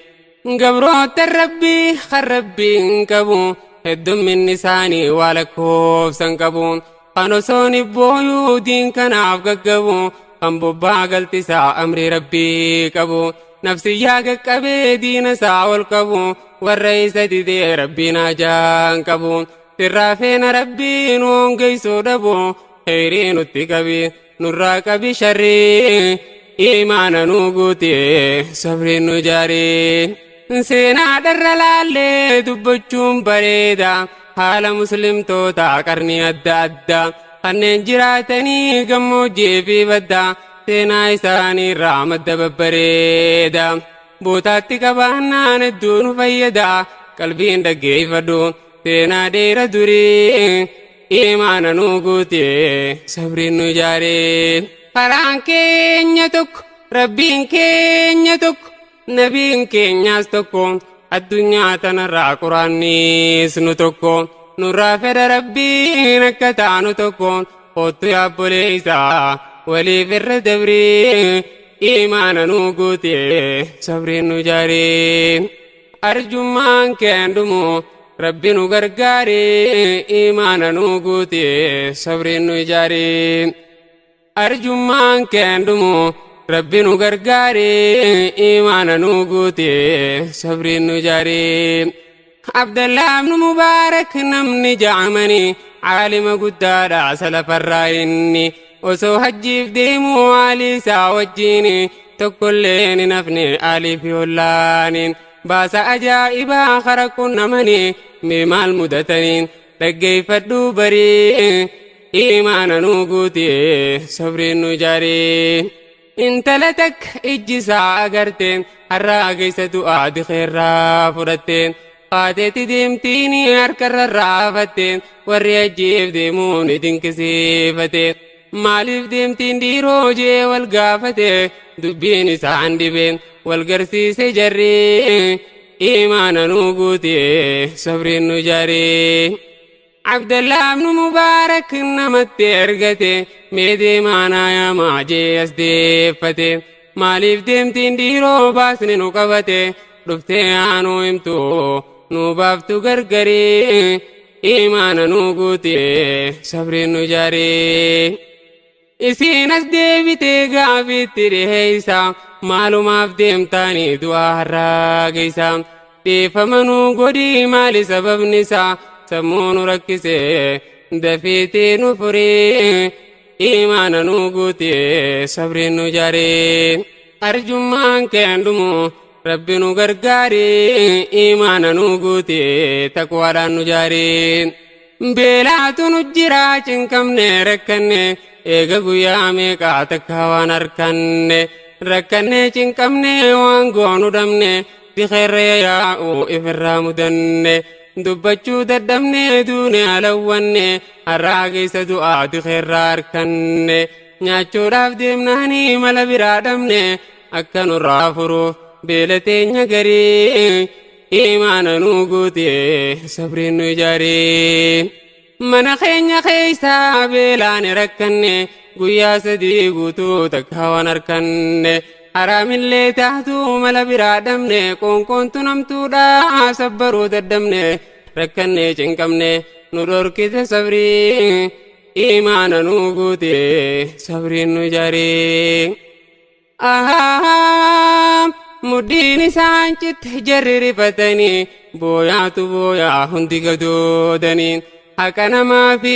Gabroota Rabbii kan Rabbiin qabu, heddumminni isaanii waa lakkoofsan qabu, kan osoo booyuu diin kanaaf gaggabu, kan bobbaa galtisaa amrii Rabbii qabu, nafsiyyaa qaqqabee diina isaa ol qabu, warra isa didee Rabbiin hajaan qabu. Sirraa feena, Rabbiin hongeessuu dhabu. Kheyrii nutti qabi, nurraa qabi sharrii. Iimaana nuu guute, sabriin nu jaari. Seenaa dharra laallee dubbachuun bareeda. Haala muslimtoota qarnii adda addaa kanneen jiraatanii gammoojjii fi baddaa, seenaa isaanii irraa madda babbareeda bootaatti qabaannaan hedduu nu fayyada. Qalbiin dhaggeeffadhu seenaa dheera durii. Iimaana nuu guute, sabriin nu jaari. Karaan keenya tokko, Rabbiin keenya tokko, nabiin keenyaas tokko, addunyaa tanarraa quraannis nu tokko. Nurraa fedha Rabbiin akka taanu tokko. Kottu yaabboleessaa waliif irra dabrii. Iimaana nuu guute, sabriin nu jaari. Arjummaan keen dhumu, Rabbi nu gargaari. Iimaana nuu guute, sabriin nu jaari. Arjummaan keen dhumu, Rabbi nu gargaari. Iimaana nuu guute, sabriin nu jaari. Abdallaa ibnu Mubaarak namni ja'amanii, caalima guddaadha salafarraa. Inni osoo hajjiif deemuu haalii isaa wajjiin, tokkollee ni nafne aalii fi ollaaniin. Baasa ajaa'ibaa kara qunnamanii, mee maal mudataniin dhaggeeffadhuu barii. Iimaana nuu guute, sabriin nu jaari. Intala takka ijji isaa agarte, har'aa keessa du'aa dikeerraa fudhatte. Kaateetti deemtiin harkarra raafatte. Warri hajjiif deemuu ni dinqisiifate. Maaliif deemtiin dhiiroo jee wal gaafate. Dubbiin isaan dhibe, wal garsiise jarri. Iimaana nuu guute, sabriin nu jaari. Abdallaa ibnu Mubaarak namatti ergate. Mee deemaanaa yaamaa jee as deeffate. Maaliif deemtiin dhiiroo, baasni nu qabate? Dhuftee aanuu himtu, nu baaftu gargarii. Iimaana nuu guute, sabriin nu jaari. Isiin as deebitee gaafiitti dhiheeysa. Maalumaaf deemtaanii du'aa har'aa geeysa? Dhiifama nuu godhii, maali sababni isaa? Sammuu nu rakkise, dafiitii nu furii. Iimaana nuu guute, sabriin nu jaari. Arjummaan keen dhumu, Rabbi nu gargaari. Iimaana nuu guute, taqwaadhaan nu jaari. Beelaatu nu jira, cinqamne, rakkanne. Eega guyyaa meeqaa takka waan harkanne. Rakkanne, cinqamne, waan goonu dhabne. Dikeerra yaa'u ifirraa mudanne. Dubbachuu dadhabne, duune alawwanne. Har'aa keessa du'aa dikeerraa harkanne. Nyaachuudhaaf deemnaanii mala biraa dhabne. Akka nurraa furuuf beela teenya garii. Iimaana nuu guute, sabriin nu ijaari. Mana keenya keessaa beelaan rakkanne. Guyyaa 3 guutuu takka waan harkanne. Haraamillee taatu mala biraa dhabne, qoonqoontu namtuudha sabbaruu daddabne, rakkanne cinqabne nu dhorkite sabrii, imaana nu guute sabriin nu jaarii. Mudhiin isaan citte jarri rifatanii, booyaatu booyaa hundi gadoodanii, haqa namaa fi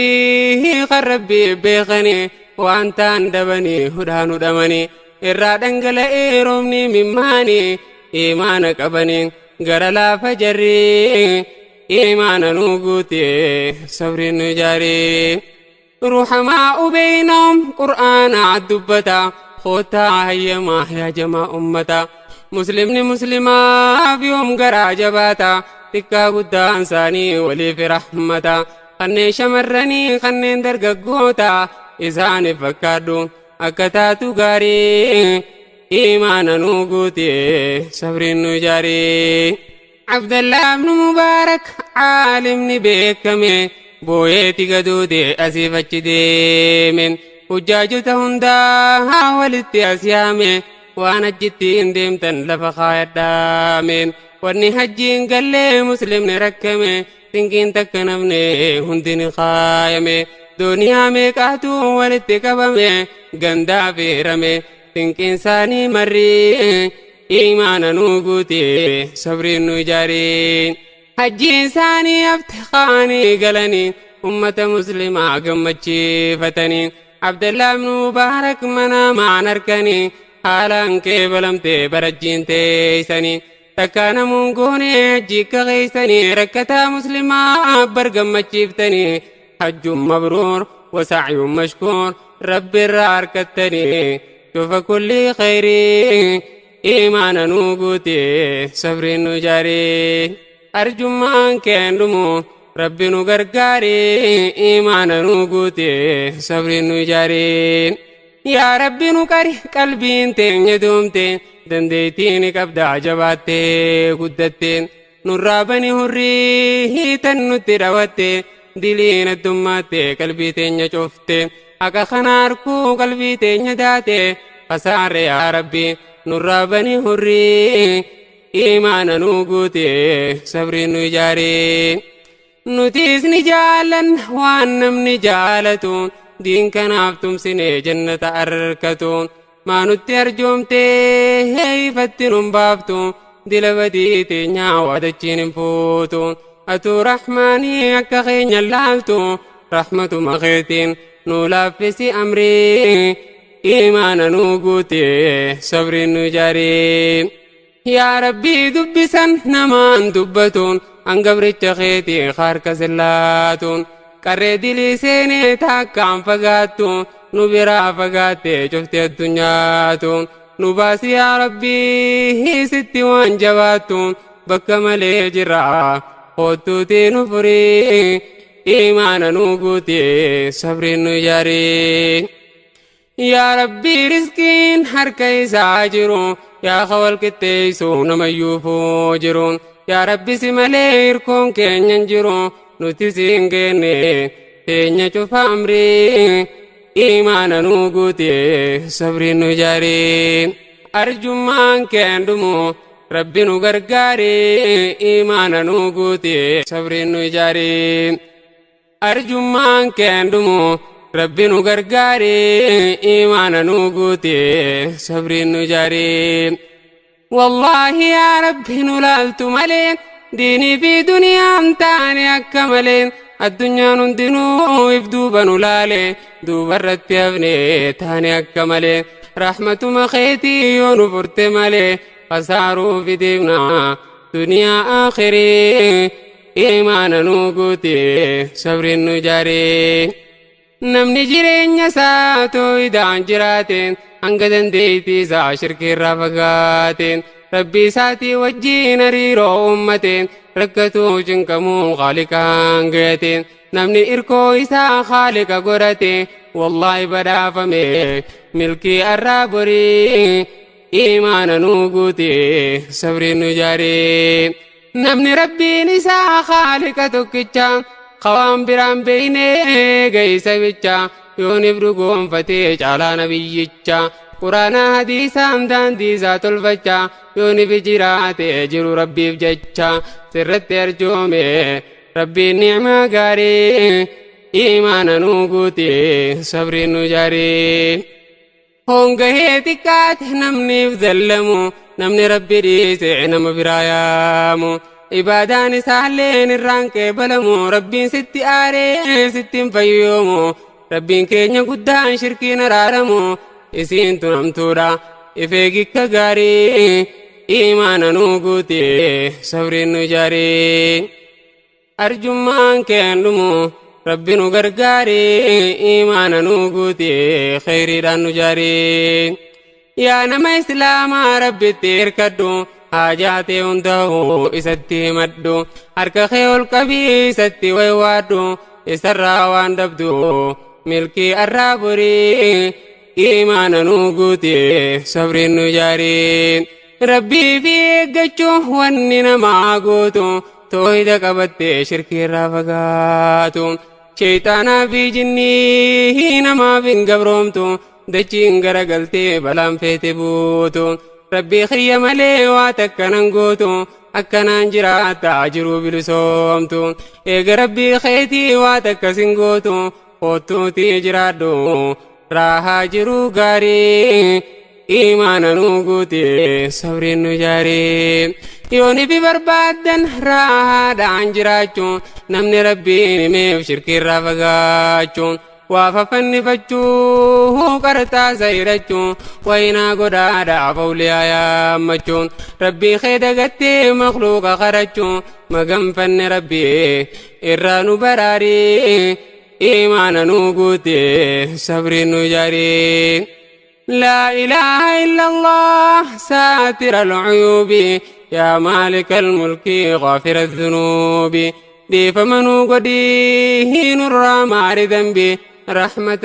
kan rabbii beekanii waan ta'an dhabanii hudhaan hudhamanii, irraa dhangala'ee roobni mimmaanii, imaana qabanii gara laafa jarri, imaana nu guute sabriin nu jaarii. Ruhamaa beynahum qur'aana dubbata, kootaa hayyamaa yaa jamaa ummata, muslimni muslimaaf yoom garaa jabaata? Xiqqaa guddaan isaanii waliif rahmata, kanneen shamarranii kanneen dargaggoota isaaniif fakkaadhu akka taatu gaarii, imaana nu guute sabriin nu jaarii. Abdallaa ibnu Mubaarak caalimni beekame booyeeti gadoode asiif achi deeme, hujjaajota hundaa walitti as yaame, waan hajjitti hin deemtan lafa kaayadhaame, wanni hajjiin gallee muslimni rakkame, sinqiin takka namne hundi ni kaayame, duniyaa meeqaatu walitti qabame gandaa feerame, sinqiin isaanii marrii, imaana nu guute sabriin nu ijaarii. Hajjiin isaanii hafte kaanii galanii ummata muslimaa gammachiifatanii, Abdallaa ibnu Mubaarak mana maan harkanii haalaan qeebalamte barajjiin teeysanii, takka namuun goone hajji akka keeysanii, rakkataa muslimaa bar gammachiiftanii, hajjuun mabruur wasacyuun mashkuur, rabbi irraa harkattanii cufa kulli khayrii, imaana nu guute sabriin nu jaarii. Arjummaan keen dhumu rabbi nu gargaarii, imaana nu guute sabriin nu jaarii. Yaa rabbi nu qari qalbiin teenya doomte, dandeettiin qabdaa jabaattee guddatte, nurraa bani hurrii tan nutti dhawatte, diliin addummaatti qalbii teenya cufte, haqa kana arkuu qalbii teenya daate kasaarre, yaa rabbi nurraa bani hurrii, imaana nu guute sabriin nu ijaarii. Nutis ni jaalan waan namni jaalatu, diin kanaaf tumsine jannata arkatu, maa nutti arjoomtee ifatti nun baaftu, dila badii teenyaa waadachiin hin fuutu, atuu rahmaanii akka keenya laaltu, rahmatuma keetiin nu laaffisi amrii, imaana nu guute sabriin nu ijaarii. Yaa rabbii dubbisan namaan dubbatuun hangabricha keetii harka sillaatuun, qarree dilii seenee takkaan fagaattu, nu biraa fagaatte cufti addunyaatu, nu baasi yaa rabbii sitti waan jabaattu, bakka malee jira kottuutii nu furii, imaana nu guute sabriin nu ijaarii. Yaa rabbii riskiin harka isaa jiru, yaa kawal qixxeessu namayyuufuu jiru, yaa rabbi si malee hirkoon keenya hin jiru, nuti siin geenne teenya cufa amrii, imaana nu guute sabriin nu ijaarii. Arjummaan keen dhumu rabbi nu gargaarii, imaana nu guute sabriin nu ijaarii. Arjummaan keen dhumu rabbi nu gargaarii, imaana nu guute sabriin nu ijaarii. Wallaahi yaa rabbi nu laaltu malee diinii fi duniyaan taane akka malee, addunyaan hundinuu if duuba nu laale, duubarratti hafne taane akka malee, rahmatuma keetii yoo nu furte malee kasaaruu fideemna duniyaa akhirii, imaana nu guute sabriin nu ijaarii. Namni jireenya isaa tooyidaan jiraate, hanga dandeettii isaa shirkiirraa fagaate, rabbii isaatii wajjiin hariiroo uummate, rakkatuu cinqamuu haaliqaan gayate, namni irkoo isaa haaliqa godhate wallaahi badhaafame milkii arraa borii, imaana nu guute sabriin nu ijaarii. Namni rabbiin isaa haaliqa tokkicha kawaan biraan beeynee geessa bicha, yoonif dhugoonfatee caalaa nabiyyicha Quraanaa hadiisaan daandii isaa tolfachaa yooni fi jiraate jiru rabbiif jecha sirratti arjoome rabbiin ni'maa gaarii imaana nuu guute sabriin nu jaarii. Hongahee xiqqaate namniif zallamu namni rabbi dhiise nama biraa yaamu ibaadaan isaalleen irraan qeebalamu rabbiin sitti aaree sitti hin fayyoomu rabbiin keenya guddaan shirkiin araaramu isiin tunamtuudha ifeegikka gaarii imaana nuu guute sabriin nu jaarii. Arjummaan keen dhumu rabbi nu gargaarii imaana nuu guute khayriidhaan nu jaarii. Yaa nama islaamaa rabbitti hirkadhu haajaa ta'e hundaa'u isatti himadhu harka kee ol qabii isatti waywaadhu isarraa waan dhabdu milkii arraa borii imaana nuu guute sabriin nu jaarii. Rabbii fi eeggachuu wanni namaa gootu toohida qabattee shirkii irraa fagaatu sheeyxaanaa fi jinnii namaaf hin gabroomtu dachiin garagaltee balaan feete buutu rabbii kiyya malee waa takka nan gootu akkanaan jiraata jiruu bilisoomtu eega rabbii keetii waa takka sin gootu kottuutii jiraadhu raahaa jiruu gaarii imaana nuu guute sabriin nu jaarii. Yooni fi barbaaddan raahaadhaan jiraachuu namni rabbiin himeef shirkiirraa fagaachuu waa fafannifachuu qarxaasa hidhachuu wayinaa godhaadhaaf awliyaa yaammachuu rabbii kee dagattee makluuqa qarachuu maganfanne rabbii irraa nu baraarii imaana nuu guute sabriin nu jaarii. لا إله إلا الله ساتر العيوب يا مالك الملك غافر الذنوب دي فمنو قدي نرى مار ذنبي رحمة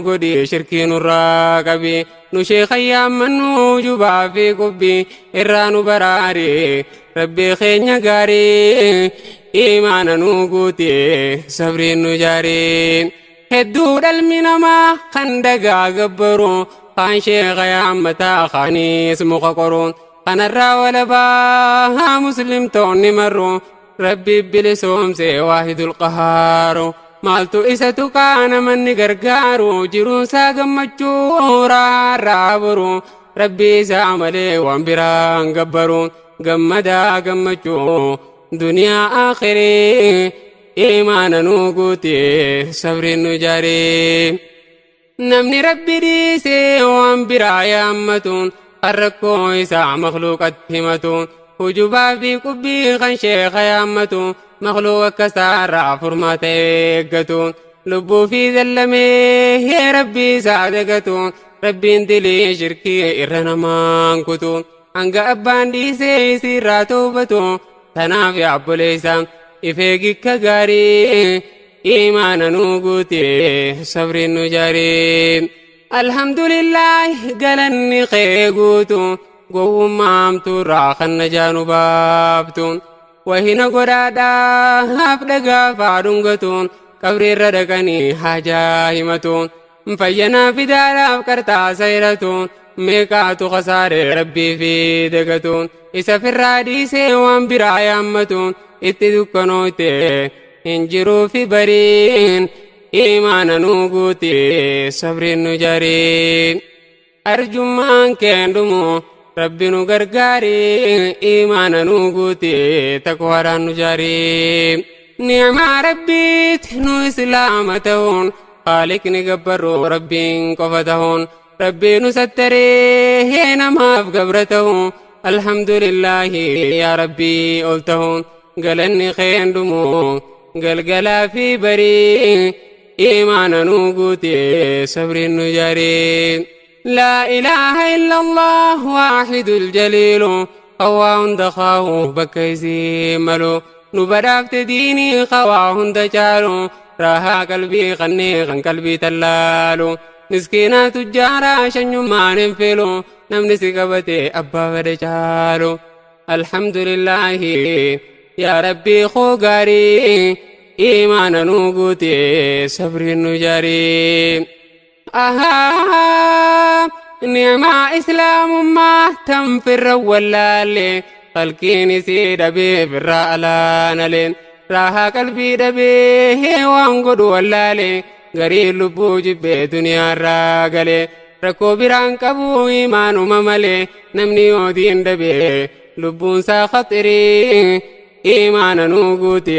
قدي شركي نرى قبي نشيخ أيام منو جبا في قبي إران براري ربي خين قاري إيمانا نوقوتي صبري نجاري hedduu dhalmi namaa kan dhagaa gabbaru kaan sheekha yaammataa kaanis muka qoru kanarraa walabaa muslimtoonni marru rabbi bilisoomse waahidul qahaaru maaltu isa tuqaa namanni gargaaru jiruunsaa gammachuu raarraa boru rabbi isaa malee waan biraan gabbaru gammadaa gammachuu duniyaa akhirii imaana nuu guute sabriin nu jaarii. Namni rabbi dhiisee waan biraa yaammatu kan rakkoo isaa makluuqatti himatu hujubaa fi qubbii kan sheekha yaammatu makluuqa akka isaarraa furmaata eeggatu lubbuu fi zallamee rabbii isaa dagatu rabbiin dilii shirkii irra namaan kutu hanga abbaan dhiisee isiirraa toobatu tanaaf yaa obboleessa ifeegikka gaarii imaana nuu guute sabriin nu jaarii. Alhamdulillah galanni kee guutu gowwummaa hamtuurraa kan najaa nu baaftu wahina godhaadhaaf dhagaa faa dhungatu qabriirra dhaqanii haajaa himatu fayyanaa fidaadhaaf qarxaasa hiratu meeqaatu khasaare rabbii fi dagatu isa firraa dhiisee waan biraa yaammatu itti dukkanoote hin jiruu fi bariin imaana nuu guute sabriin nu jaarii. Arjummaan keen dhumu rabbi nu gargaarii imaana nuu guute taqwaadhaan nu jaarii. Ni'maa rabbiit nu islaama ta'uun haaliqni gabbarru rabbiin qofa ta'uun rabbii nu sattaree namaaf gabra ta'u alhamdulillaahi yaa rabbii ol ta'uun galanni keen dhumu galgalaa fi barii imaana nuu guute sabriin nu jaarii. لا إله إلا الله واحد الجليل قواه دخاه بكيزي ملو نبدافت ديني قواه دجالو راها قلبي غني غن قلبي تلالو مسكينة تجارة شنو ما ننفلو نمني سقبتي أبا بدجالو الحمد لله يا ربي خوغاري إيمانا نوغوتي صبري نجاري. آها Ni'maa islaamummaa tan firra wallaalle qalqiin isii dhabee firraa alaanaleen raahaa qalbii dhabee waan godhu wallaale garii lubbuu jibbee duniyaarraa galee rakkoo biraan qabu imaanuma malee namni yoo diin dhabee lubbuunsaa khaxirii imaana nuu guute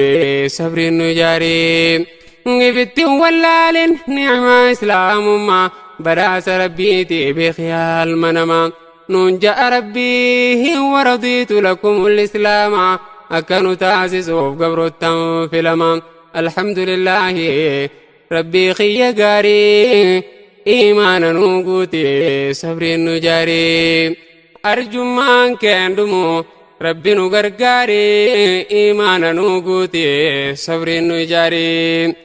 sabriin nu ijaarii. Ibittiin wallaaleen ni'maa islaamummaa badhaasa rabbiiti beekiyaal manamaa nuun ja'a rabbii waradiitu lakumul islaama akka nu taasisuuf gabroottan filama. Alhamdulillaahi rabbii kiyya gaarii imaana nuu guute sabriin nu jaarii. Arjummaan keendumu rabbi nu gargaarii imaana nuu guute sabriin nu jaarii.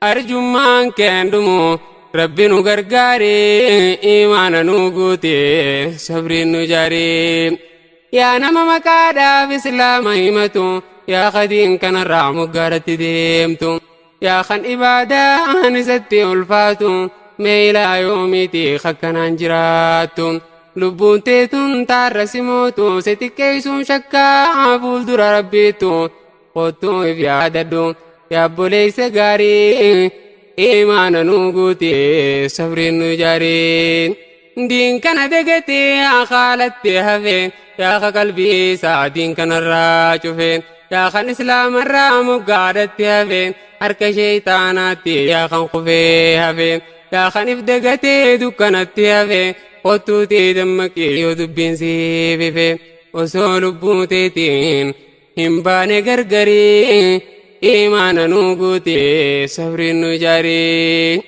Arjummaan keendumu rabbi nu gargaarii imaana nuu guute sabriin nu jaarii. Yaa nama maqaadhaaf islaama himatu yaa qadiin kanarraa moggaaratti deemtu yaa kan ibaadaan isatti ulfaatu mee ilaa yoomiiti akkanaan jiraattu lubbuun teetun taarra simootu si xiqqeessuun shakkaa fuuldura rabbiittu kottuu if yaadadhu yaa obboleessa gaarii imaana nuu guute sabriin nu ijaarii. Diin kana dagatee yaa haalatti hafe yaa qalbii isaa diin kanarraa cufe yaa kan islaamarraa moggaadhatti hafe harka sheeytaanaatti yaa kan kufee hafe yaa kan if dagatee dukkanatti hafe kottuutii dammaqee yoo dubbiin siif ife osoo lubbuu teetiin hin baane gargarii imaana nuu guute sabriin nu ijaarii.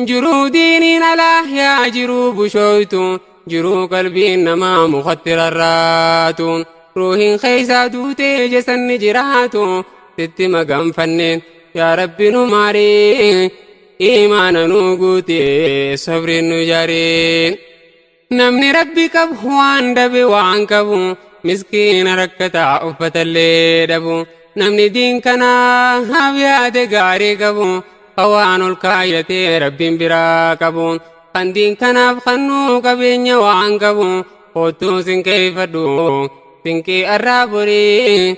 Jiruu diiniin alaa yaa jiruu bushooytu jiruu qalbiin namaa mukatti rarraatu ruuhin keeysaa duutee jasanni jiraatu sitti maganfanne yaa rabbi nu maarii imaana nuu guute sabriin nu ijaarii. Namni rabbi qabu waan dhabe waan qabu miskiina rakkataa uffatallee dhabu namni diin kanaaf yaade gaarii qabu waan ol kaayyatee rabbiin biraa qabu kan diin kanaaf kannuu qabeenya waan qabu kottuu sinqeeffadhu sinqii arraa borii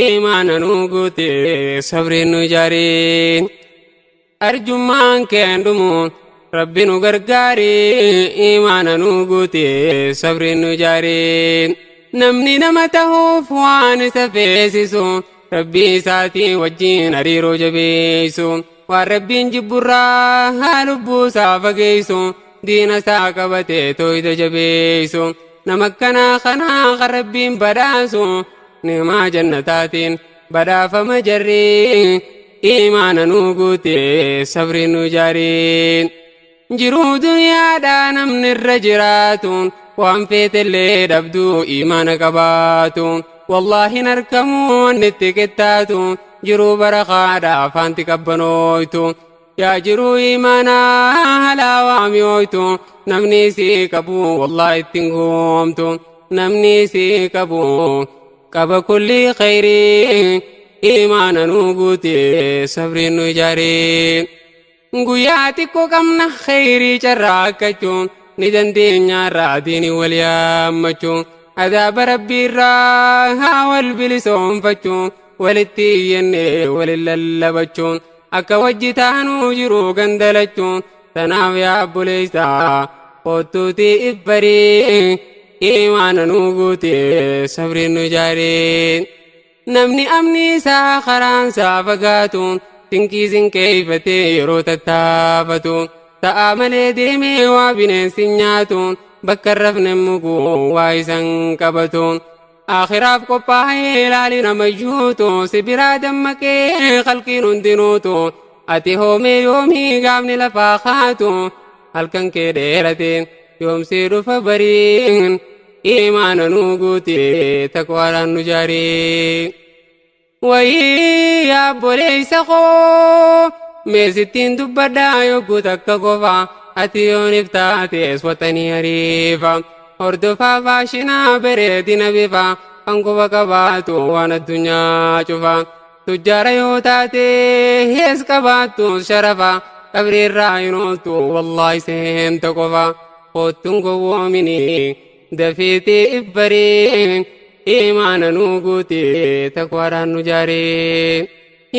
imaana nuu guute sabriin nu ijaarii. Arjummaan keendumu rabbi nu gargaarii imaana nuu guute sabriin nu ijaarii. Namni nama tahuuf waan isa feesisu rabbii isaatii wajjin hariiroo jabeessu waan rabbiin jibburraa lubbuu isaa fageessu diina isaa qabatee tooyida jabeessu nama akkanaa kanaa kan rabbiin badhaasu ni'maa jannataatiin badhaafama jarrii imaana nuu guute sabriin nu ijaarii. Jiruu duniyaadhaa namni irra jiraatu waan feetellee dhabduu imaana qabaatu wallaahi hin argamu wanni itti qixxaatu jiruu barakaadhaa afaanti qabbanooytu yaa jiruu imaanaa halaawaa mi'ooytu namni sii qabu wallaahi ittiin goomtu namni sii qabu qaba kulli khayrii imaana nuu guute sabriin nu ijaarii. Guyyaa xiqqoo qabna khayrii carraa akkachuun ni dandeenyaarraa diinii wal yaammachuu adaaba rabbiirraa haa wal bilisoonfachuu walitti iyyannee walin lallabachuun akka wajji taanuu jiruu gandalachuun tanaaf yaa obboleessaa kottuutii ibbarii imaana nuu guute sabriin nu ijaarii. Namni amni isaa karaan isaa fagaatu sinqii sinqeeffatee yeroo tattaafatu ta'aa malee deemee waa bineensi nyaatu bakka rafne muguu waa isan qabatu. Akhiraaf qophaa'ee ilaali namayyuutu si biraa dammaqee qalqiin hundinuutu ati hoomee yoomii gaafni lafaa kaatu halkan kee dheerate yoomsii dhufa bariin imaana nuu guute taqwaadhaan nu jaarii. Wayii yaa obboleessa koo meesittiin dubbadhaa yogguu takka qofa ati yoonif taates watanii ariifa hordofaa faashinaa bareedina bifa kan quba qabaatu waan addunyaa cufa tujjaara yoo taate hees qabaattu sharafa qabriirraa hin ooltu wallaahi seenta qofa. Koottuun gowwoomini dafiitii ibbarii imaana nuu guutee taqwaadhaan nu jaaree.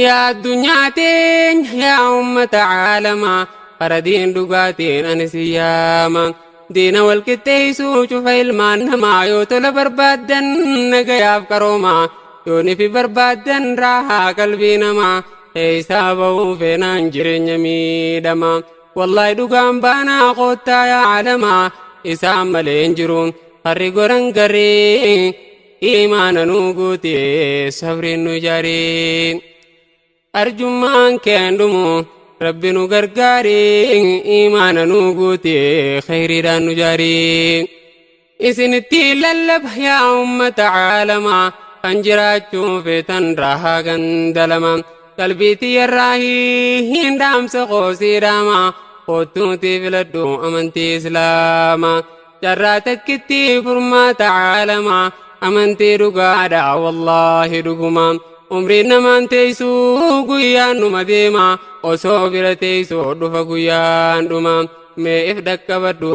Yaa addunyaa teenya, yaa ummata caalamaa, kara diin dhugaatiin ani si yaama. Diina wal qixxeessuu cufa ilmaan namaa, yoo tola barbaaddan nagayaaf qaroomaa, yoo nifi barbaaddan raahaa qalbii namaa keessaa bahuu feenaan jireenya miidhama. Wallaahi dhugaan baanaa, koottaa yaa caalamaa, isaan malee hin jiru harri goran garee. Imaana nuu guutee sabriin nu ijaaree. Arjummaan keen dhumu, rabbi nu gargaaree, imaana nuu guutee khayriidhaan nu jaaree. Isinitti lallaba yaa ummata caalamaa, kan jiraachuu feetan raahaa gandalama. Qalbii yarraahii hin dhaamsa qoosii dhaama, koottuutii filadhu amantii islaamaa. Carraa takkitti furmaata caalamaa, amantii dhugaadha wallaahi dhuguma. Umriin namaan teessuu guyyaan dhuma deema, osoo bira teessuu dhufa guyyaan dhuma. Mee if dhaqqabadhu,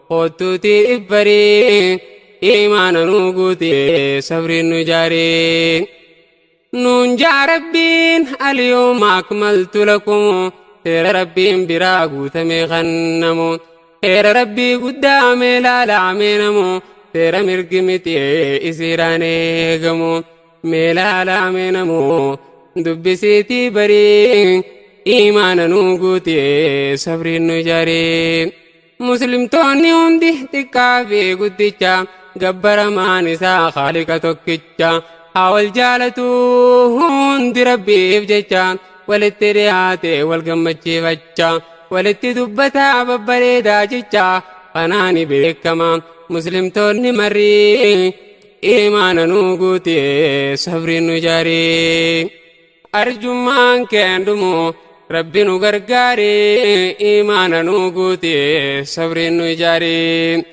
koottuutii if barii, imaana nuu guutee sabriin nu ijaaree. Nuun jaa rabbiin اليوم أكملت لكم, seera rabbiin biraa guutamee kannamu. Seera rabbii guddaa mee laalamee namu, seera mirgi miti isiiraan eegamu. Mee laalamee namu, dubbisiitii barii, imaana nuu guutee sabriin nu ijaaree. Muslimtoonni hundi xiqqaa fi guddicha, gabbaramaan isaa Khaaliqa tokkicha. Haa wal jaalatu hundi rabbiif jecha, walitti dhiyaate wal gammachiifacha, walitti dubbataa babbareedaa jecha. Kanaani beekama muslimtoonni marrii, imaana nuu guutee sabriin nu ijaaree. Arjummaan keen dhumu, rabbi nu gargaaree, imaana nuu guutee sabriin nu ijaaree.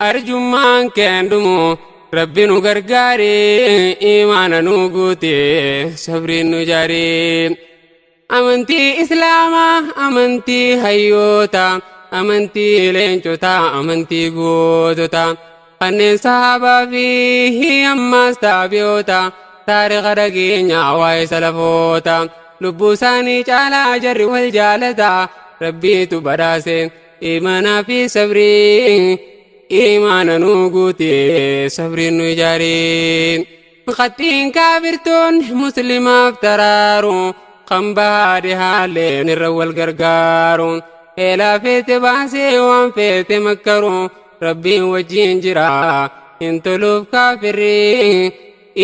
Arjummaan keen dhumu, rabbi nu gargaaree, imaana nuu guutee sabriin nu ijaaree. Amantii islaamaa, amantii hayyoota, amantii leencotaa, amantii gootota, kanneen sahaabaa fi ammaas taabiyoota, taariika dhageenyaa waa'ee salafoota. Lubbuu isaanii caalaa jarri wal jaalata, rabbiitu badhaase imaanaa fi sabrii. Imaana nuu guutee sabriin nu ijaaree. Qaxxiin kaafirtoonni muslimaaf taraaru, kan bahaa dhihaalleen irra wal gargaaru. Eelaa feete baasee waan feete makkaru, rabbiin wajjiin jira hin toluuf kaafirri.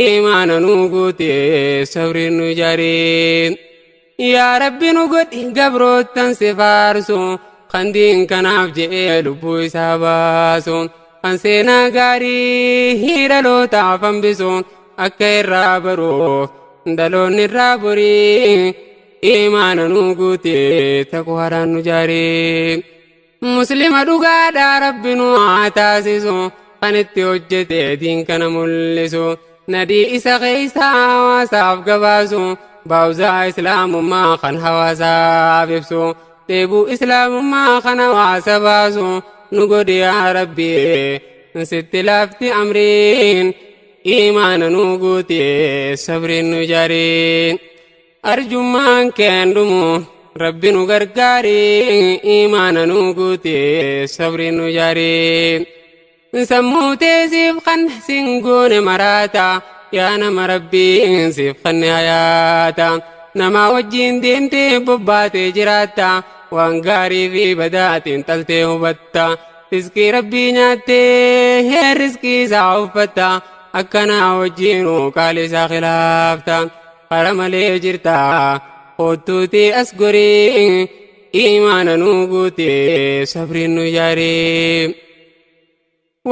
Imaana nuu guutee sabriin nu ijaaree. Yaa rabbi nu godhi gabroottan si faarsu, kan diin kanaaf je'ee lubbuu isaa baasu, kan seenaa gaarii dhalootaaf hambisu, akka irraa baruuf dhaloonni irraa borii. Imaana nuu guutee taqwaadhaan nu jaaree. Muslima dhugaadhaa rabbi nu haa taasisu, kan itti hojjete diin kana mul'isu, nadii isa keeysaa hawaasaaf gabaasu, baawuzaa islaamummaa kan hawaasaaf ibsu, dheebuu islaamummaa kan hawaasa baasu nu godhi yaa rabbi, sitti laafti amriin. Imaana nuu guutee sabriin nu ijaaree. Arjummaan keen dhumu, rabbi nu gargaaree, imaana nuu guutee sabriin nu ijaaree. Sammuu teesiif kan singoone maraata, yaa nama rabbiin siif kanne hayaata, nama wajjiin deemtee bobbaatee jiraatta, waan gaarii fi badaatiin xaltee hubatta. Riskii rabbii nyaattee riskii isaa uffatta, akkanaa wajjiinuu qaalii isaa khilaafta. Kara malee jirta, kottuutii as gorii, imaana nuu guutee sabriin nu ijaaree.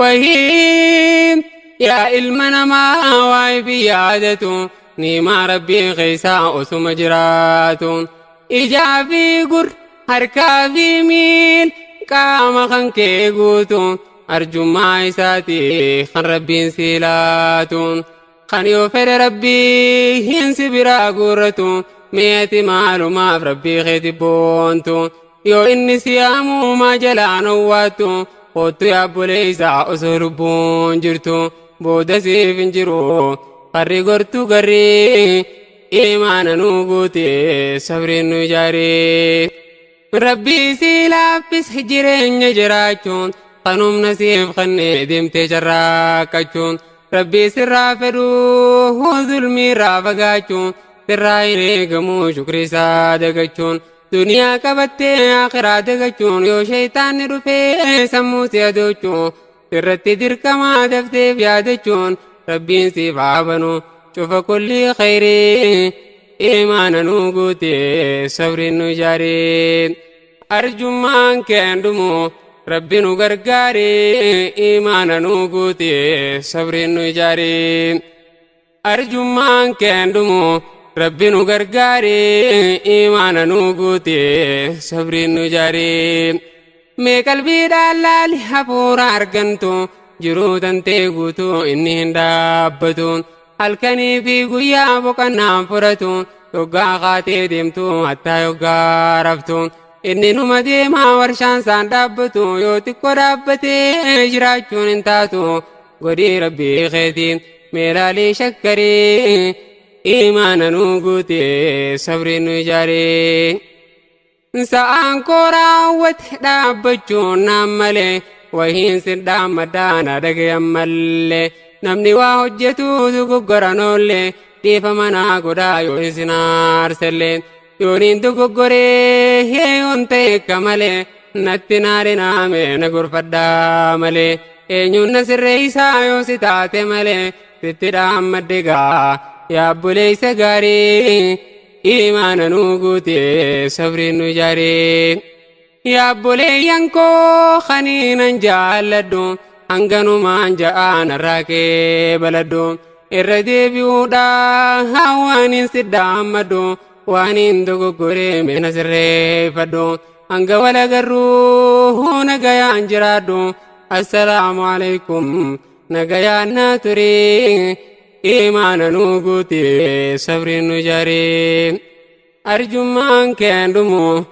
Wahii yaa ilma namaa, waa'ee fi yaadatu niimaa rabbii keessaa osuma jiraatu, ijaa fi gurra, harkaa fi miil, qaama kan kee guutu, arjummaa isaati kan rabbiin sii laatu, kan yoo fedhe rabbii hin si biraa guurratu. Mi'ati maalumaaf rabbii keeti boontu? Yoo inni si yaamuu maa jalaan owwaattu? Kottu yaa obboleessa osoo lubbuun jirtu, booda siif hin jiru harri gortu garrii. Imaana nu guute, sabriin nu ijaaree. Rabbii si laaffise jireenya jiraachuun, kan humna siif kennee deemtee carraaqqachuun. Rabbii sirraa fedhuu zulmii irraa fagaachuun, sirraa hin eegamu shukrii isaa dagachuun. Duniyaa qabattee akhiraa dagachuun, yoo shayitaanni dhufee sammuu si adoochuun, sirratti dirqamaa dafteef yaadachuun. Rabbiin siif haa banu cufa kullii khayrii. Imaana nu guute, sabriin nu ijaaree. Arjummaan keen dhumu, Rabbi nu gargaaree. Imaana nu guute, sabriin nu ijaaree. Arjummaan keen dhumu, Rabbi nu gargaaree. Imaana nu guute, sabriin nu ijaaree. Mee qalbiidhaan laali, hafuura argantu jiruu tantee guutuu inni hin dhaabbatu. Halkanii fi guyyaa boqonnaan fudhatu, yoggaa kaatee deemtu hattaa yoggaa raftu. Inni numa deemaa, warshaan isaan dhaabbatu. Yoo xiqqoo dhaabbatee jiraachuun hin taatu. Godhii Rabbii keetiin meelaalii shakkarii. Imaana nu guute, sabriin nu ijaaree. Sa'aan koo raawwate dhaabbachuun naan malee, wahiin sin dhaammadhaa na dhagayan mallee. Namni waa hojjetu dogoggoran oollee, dhiifama naa godhaa yoo isin aarsellee. Yooniin dogoggoree yoon ta'e akka malee, natti naarinaame, na gorfadhaa malee. Eenyuun na sirreessaa yoo si taate malee? Sitti dhaammadde gaa yaa obboleessa gaarii. Imaana nu guute, sabriin nu ijaaree. Yaa obboleeyyan koo kaniinan jaalladhu, hanganumaan ja'aan irraa kee baladhu. Irra deebi'uudhaa waan hin siddaammadhu, waan hin dogoggoree meena sirreeffadhu. Hanga wal agarruu nagayaan jiraadhu. Assalaamu alaikum, nagayaan na ture. Imaana nu guute, sabriin nu ijaaree. Arjummaan keen dhumu.